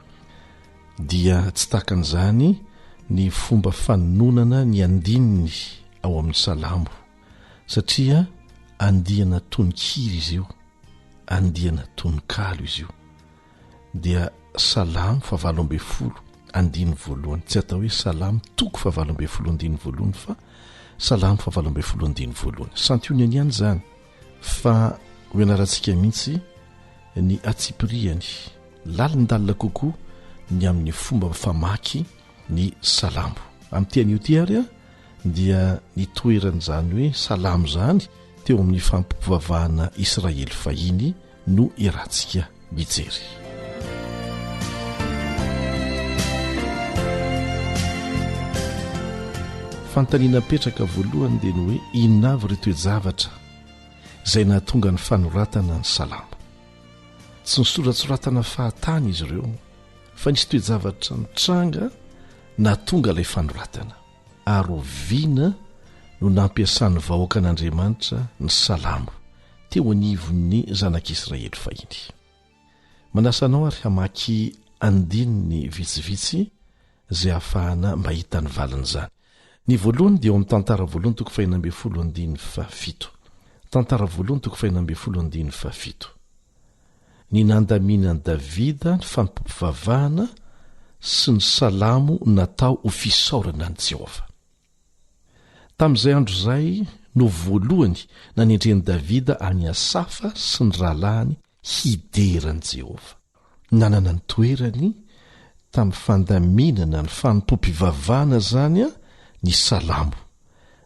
dia tsy tahaka an'izany ny fomba fanononana ny andininy ao amin'ny Salamo, satria andiana tononkira izy io, andiana tononkalo izy io. Dia Salamo fahavalo ambin'ny folo andininy voalohany, tsy atao hoe Salamo toko fahavalo ambin'ny folo andininy voalohany fa Salamo fahavalo ambin'ny folo andininy voalohany. Santionany ihany izany fa ho ianarantsika mihitsy ny antsipiriany lalindalina kokoa ny amin'ny fomba famaky ny salamo. Amin'ity anio ity ary dia ny toeran'izany hoe salamo izany teo amin'ny fampivavahana Israely fahiny no iarahantsika mijery. Fanontaniana mipetraka voalohany dia ny hoe inona avy ireo toe-javatra izay nahatonga ny fanoratana ny salamo. Tsy nisoratsoratana fahatany izy ireo fa nisy toe-javatra nitranga nahatonga ilay fanoratana. Ary oviana no nampiasan'ny vahoakan'Andriamanitra ny salamo teo anivon'ny zanak'Israely fahiny? Manasa anao ary hamaky andininy vitsivitsy izay ahafahana mahita ny valin'izany. Ny voalohany dia ao amin'ny Tantara voalohany toko fahenina ambin'ny folo andininy fahafito. Tantara voalohany toko fahenina ambin'ny folo andininy fahafito. Ny nandaminan'i Davida ny fanompoam-pivavahana sy ny salamo natao ho fisaorana an'i Jehovah. Tamin'izay andro izay no voalohany nanendren'i Davida an'i Asafa sy ny rahalahiny hidera an'i Jehovah. Nanana ny toerany tamin'ny fandaminana ny fanompoam-pivavahana izany ny salamo,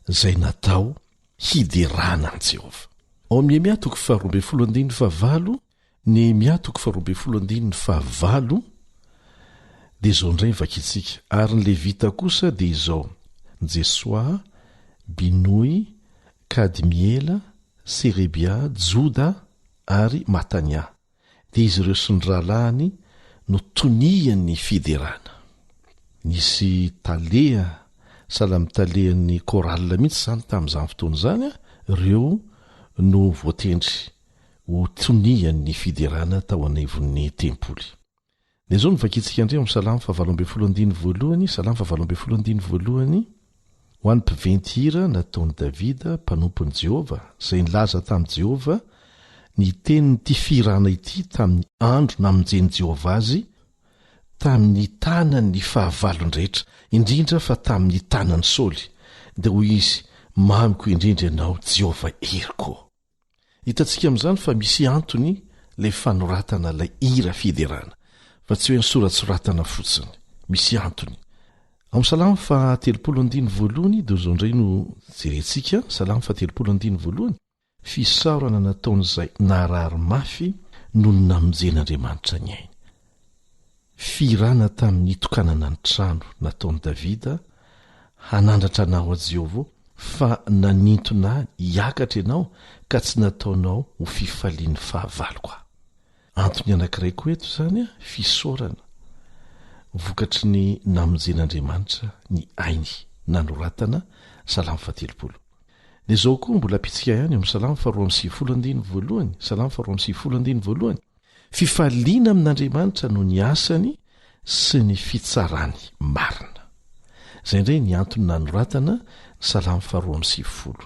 izay natao hiderana an'i Jehovah. Ao amin'ny Nehemia toko faharoa ambin'ny folo andininy fahavalo, Nehemia toko faharoa ambin'ny folo andininy fahavalo, dia izao indray ny vakintsika, Ary ny Levita kosa dia izao, Jesoa, Binoy, Kadmiela, Serebia, Joda ary Matania. Dia izy ireo sy ny rahalahiny no tonian'ny fiderana. Nisy taleha, sahala amin'ny talehan'ny chorale mihitsy izany tamin'izany fotoana izany, ireo no voatendry ho tonian'ny fiderana tao anivon'ny tempoly. Dia izao no vakintsika indray ao amin'ny Salamo fahavalo ambin'ny folo andininy voalohany, Salamo fahavalo ambin'ny folo andininy voalohany, Ho an'ny mpiventy hira nataon'i Davida, mpanompon'i Jehovah, izay nilaza tamin'i Jehovah ny tenin'ity fihirana ity tamin'ny andro namonjen'i Jehovah azy tamin'ny tanan'ny fahavalony rehetra, indrindra fa tamin'ny tanan'i Saoly, dia hoy izy, Mamiko indrindra ianao, Jehovah heriko. Hitantsika amin'izany fa misy antony ilay fanoratana ilay hira fiderana, fa tsy hoe nosoratsoratana fotsiny. Misy antony. Ao amin'ny Salamo faha 30 andininy voalohany dia izao indray no jerentsika, Salamo faha 30 andininy voalohany, Fisaorana nataon'izay narary mafy noho ny namonjen'Andriamanitra ny ainy. Fihirana tamin'ny nitokanana ny trano nataon'i Davida, Hanandratra anao aho Jehovah, fa nanintona ahy hiakatra ianao ka tsy nataonao ho fifalian'ny fahavaloko aho. Antony anankiray koa eto izany, fisaorana, vokatry ny namonjen'Andriamanitra ny ainy, nanoratana Salamo fahatelopolo. Dia izao koa mbola ampitsika ihany eo amin'ny Salamo faharoa amby sivifolo andininy voalohany, Salamo faharoa amby sivifolo andininy voalohany, Fifaliana amin'Andriamanitra noho ny asany sy ny fitsarany marina. Izay indray ny antony nanoratana ny Salamo faharoa amby sivifolo.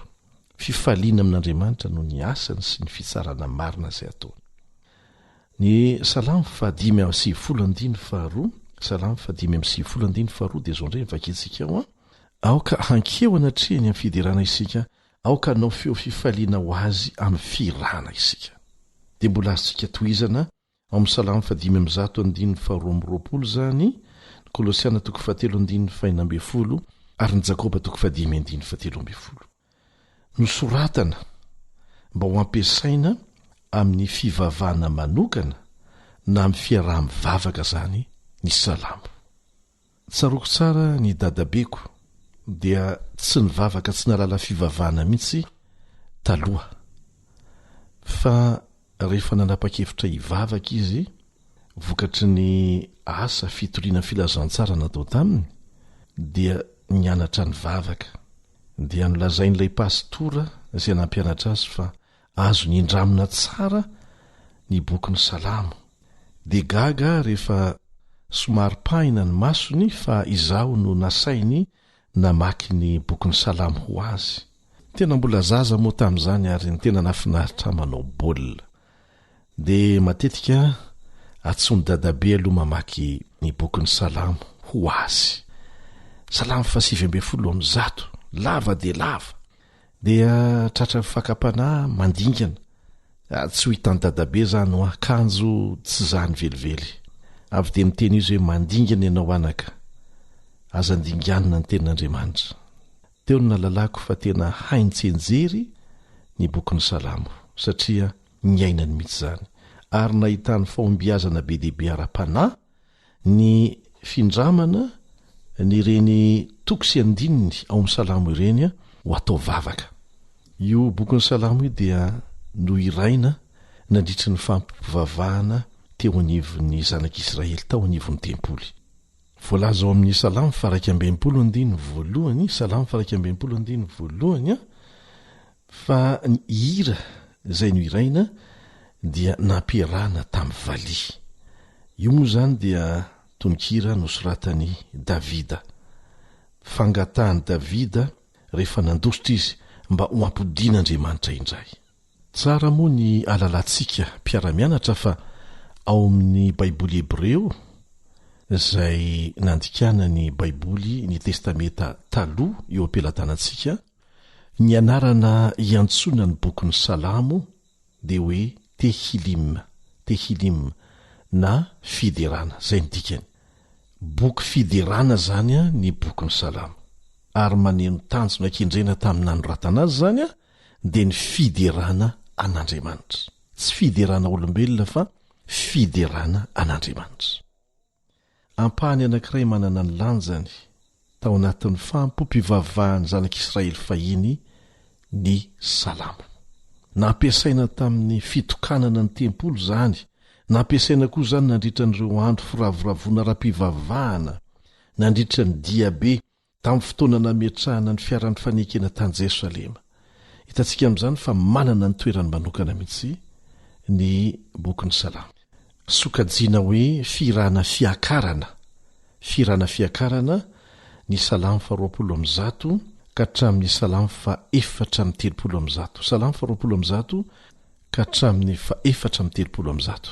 Fifaliana amin'Andriamanitra noho ny asany sy ny fitsarana marina izay ataony. Ny Salamo fahadimy amby sivifolo andininy faharoa, Salamo fahadimy amby sivifolo andininy faharoa dia izao indray no vakintsika ao an, Aoka hankeo anatrehany amin'ny fiderana isika, Aoka hanao feo fifaliana ho Azy amin'ny fihirana isika. Dia mbola azontsika tohizana ao amin'ny Salamo fahadimy amby zato andininy faharoa amby roapolo izany, ny Kolosiana toko fahatelo andininy fahenina ambin'ny folo, ary ny Jakoba toko fahadimy andininy fahatelo ambin'ny folo. Nosoratana mba ho ampiasaina amin'ny fivavahana manokana na amin'ny fiaraha-mivavaka izany ny Salamo. Tsaroako tsara ny dadabeko dia tsy nivavaka tsy nahalala fivavahana mihitsy taloha fa rehefa nanapa-kevitra hivavaka izy vokatry ny asa fitoriana filazantsara natao taminy dia nianatra nivavaka dia nolazain'ilay pastora izay nampianatra azy fa Azony indramina tsara ny bokin'ny Salamo. Dia gaga aho rehefa somary pahina ny masony fa izaho no nasainy namaky ny bokin'ny Salamo ho azy. Tena mbola zaza moa tamin'izany ary ny tena nahafinaritra ahy manao baolina. Dia matetika antsoin'i dadabe aloha mamaky ny bokin'ny Salamo ho azy. Salamo fahasivy 115, lava dia lava. Dia tratran'ny fakam-panahy mandingana. Ah, tsy ho hitan'i dadabe izany hoa, kanjo tsy izany velively. Avy dia miteny izy hoe mandingana ianao anaka. Aza andinganina ny tenin'Andriamanitra. Teo no nahalalako fa tena hainy tsianjery ny bokin'ny Salamo, satria niainany mihitsy izany, ary nahitany fahombiazana be dia be ara-panahy, Ny findramana ny ireny toko sy andininy ao amin'ny Salamo ireny ho atao vavaka. Io bokin'ny Salamo io dia nohiraina nandritry ny fampivavahana teo anivon'ny zanak'Israely tao anivon'ny tempoly. Voalaza ao amin'ny Salamo faha-61 andininy voalohany, Salamo faha-61 andininy voalohany, Fa ny hira izay nohiraina dia nampiarahana tamin'ny valiha. Io moa izany dia tononkira nosoratan'i Davida. Fangatahan'i Davida rehefa nandositra izy mba ho ampodian'Andriamanitra indray. Tsara moa ny ahalalantsika mpiara-mianatra fa ao amin'ny Baiboly hebreo izay nandikana ny Baiboly ny Testamenta Taloha eo am-pelatanantsika, Ny anarana iantsoana ny bokin'ny Salamo dia hoe Tehillim, Tehillim, na Fiderana, izay no dikany. Boky fiderana izany ny bokin'ny Salamo. Ary maneho ny tanjona kendrena tamin'ny nanoratana azy izany dia ny fiderana an'Andriamanitra. Tsy fiderana olombelona fa fiderana an'Andriamanitra. Ampahany anankiray manana ny lanjany. tao anatin'ny fahampoam-pivavahan'ny zanak'Israely fahiny ny Salamo. Nampiasaina tamin'ny fitokanana ny tempoly izany, nampiasaina koa izany nandritra an'ireo andro firavoravoana ara-pivavahana, nandritra ny diabe tamin'ny fotoana nametrahana ny fiaran'ny fanekena tany Jerosalema. Hitantsika amin'izany fa manana ny toerany manokana mihitsy ny bokin'ny Salamo. Sokajiana hoe fihirana fiakarana, fihirana fiakarana, ny Salamo faharoapolo ambizato ka hatramin'ny Salamo fahefatra amby telopolo ambizato, Salamo faharoapolo ambizato ka hatramin'ny fahefatra amby telopolo ambizato.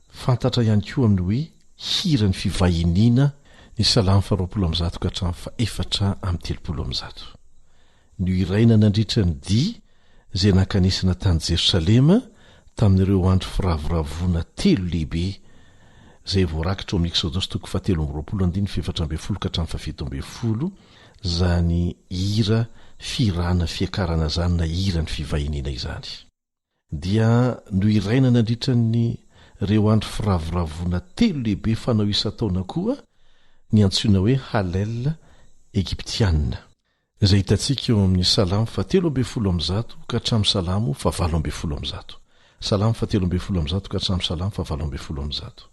Fantatra ihany koa amin'ny hoe hiran'ny fivahiniana ny Salamo faharoapolo ambizato ka hatramin'ny fahefatra amby telopolo ambizato. Nohiraina nandritra ny dia izay nankanesana tany Jerosalema tamin'ireo andro firavoravoana telo lehibe izay voarakitra ao amin'ny Eksodosy toko fahatelo amby roapolo andininy fahefatra ambin'ny folo ka hatramin'ny fahafito ambin'ny folo izany hira fihirana fiakarana izany na hiran'ny fivahiniana izany. Dia nohiraina nandritra ny ireo andro firavoravoana telo lehibe fanao isan-taona koa ny antsoina hoe Hallel egyptiana, izay hitantsika eo amin'ny Salamo fahatelo 112 ka hatramin'ny Salamo fahavalo ambin'ny folo ambizato, Salamo fahatelo ambin'ny folo ambizato ka hatramin'ny Salamo fahavalo ambin'ny folo ambizato,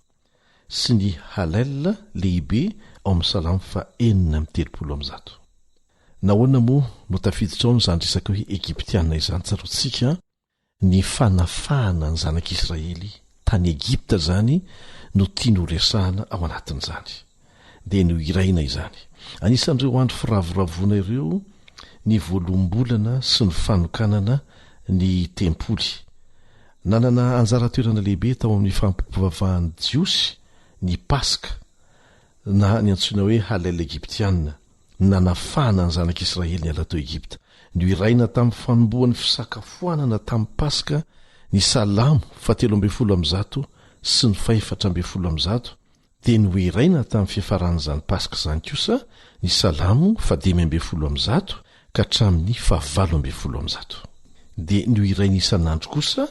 sy ny Hallel lehibe ao amin'ny Salamo fahenina amby telopolo ambizato. Nahoana moa no tafiditra ao izany resaka hoe Egyptiana izany? Tsaroantsika ny fanafahana ny zanak'Israely tany Egypta izany no tiany horesahana ao anatin'izany. Dia nohiraina izany. Anisan'ireo andro firavoravoana ireo ny voaloham-bolana sy ny fanokanana ny tempoly. Nanana anjara toerana lehibe tao amin'ny fampivavahan'ny Jiosy ny Paska, na ny antsoina hoe Hallel Egyptiana. nanafahana ny Zanak'Israely niala tao Egypta. Nohiraina tamin'ny fanombohan'ny fisakafoanana tamin'ny Paska ny Salamo fahatelo ambin'ny folo ambizato sy ny fahefatra ambin'ny folo ambizato, dia nohiraina tamin'ny fiafaran'izany Paska izany kosa ny Salamo fahadimy ambin'ny folo ambizato ka hatramin'ny fahavalo ambin'ny folo ambizato. Dia nohiraina isan'andro kosa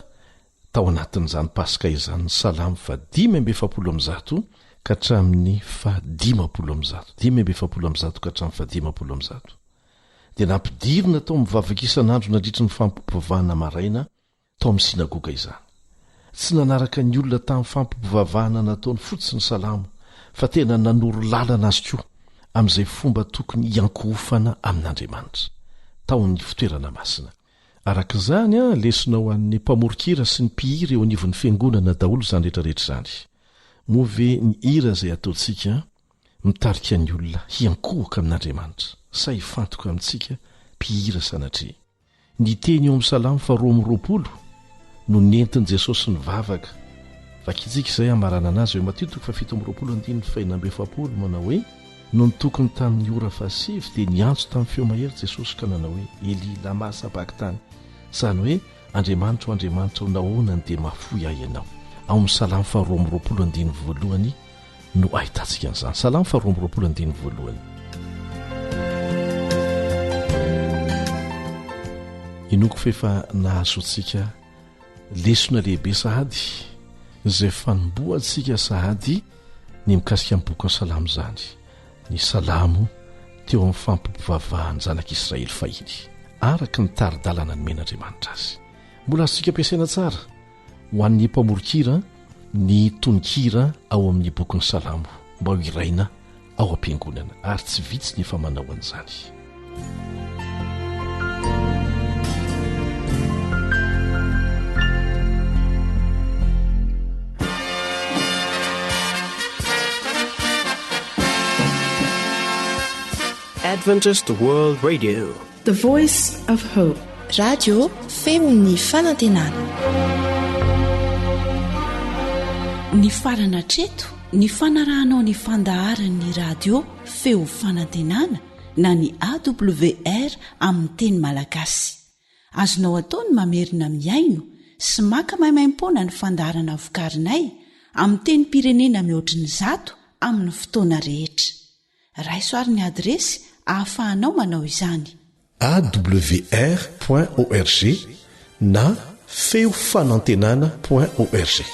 Tao anatin'izany Paska izany ny Salamo faha 145 ka hatramin'ny faha 150, 145 ka hatramin'ny faha 150, dia nampidirina tao amin'ny vavaka isan'andro nandritry ny fampivavahana maraina tao amin'ny synagoga izany. Tsy nanaraka ny olona tamin'ny fampivavahana nataony fotsiny ny Salamo, fa tena nanoro lalana azy koa amin'izay fomba tokony hiankohofana amin'Andriamanitra, tao amin'ny fitoerana masina. Araka izany, lesona ho an'ny mpamoron-kira sy ny mpihira eo anivon'ny fiangonana daholo izany rehetrarehetra izany. Moa ve ny hira izay ataontsika mitarika ny olona hiankohoka amin'Andriamanitra, sa hifantoka amintsika mpihira sanatria? Ny teny eo amin'ny Salamo faharoa amby roapolo no nentin'i Jesosy nivavaka. Vakintsika izay hamaranana azy eo Matio toko fahafito amby roapolo andininy fahenina amby efapolo manao hoe, Nony tokony tamin'ny ora fahasivy dia niantso tamin'ny feo mahery Jesosy ka nanao hoe, Elia, lama sabaktany, izany hoe, Andriamanitro, Andriamanitro, nahoana no dia mahafoy ahy Ianao? Ao amin'ny Salamo faharoa amby roapolo andininy voalohany no ahitantsika an'izany. Salamo faharoa amby roapolo andininy voalohany. Inoako fa efa nahazoantsika lesona lehibe sahady izay fanombohantsika sahady ny mikasika ny bokin'ny Salamo izany, ny Salamo teo amin'ny fampivavahan'ny zanak'Israely fahiny, araka ny tari-dalana nomen'Andriamanitra azy. Mbola azontsika ampiasaina tsara ho an'ny mpamoron-kira ny tononkira ao amin'ny bokin'ny Salamo mba ho hiraina ao am-piangonana, ary tsy vitsy ny efa manao an'izany. Adventist World Radio. The Voice of Hope. Radio feon'ny fanantenana. Nifarana hatreto ny fanarahanao ny fandaharan'ny radio feo fanantenana na ny AWR amin'ny teny malagasy. Azonao atao ny mamerina mihaino sy maka maimaimpoana ny fandaharana vokarinay amin'ny tenim-pirenena mihoatry ny zato amin'ny fotoana rehetra. Raiso ary ny adiresy ahafahanao manao izany. Awr point org na feo fanantenana point org.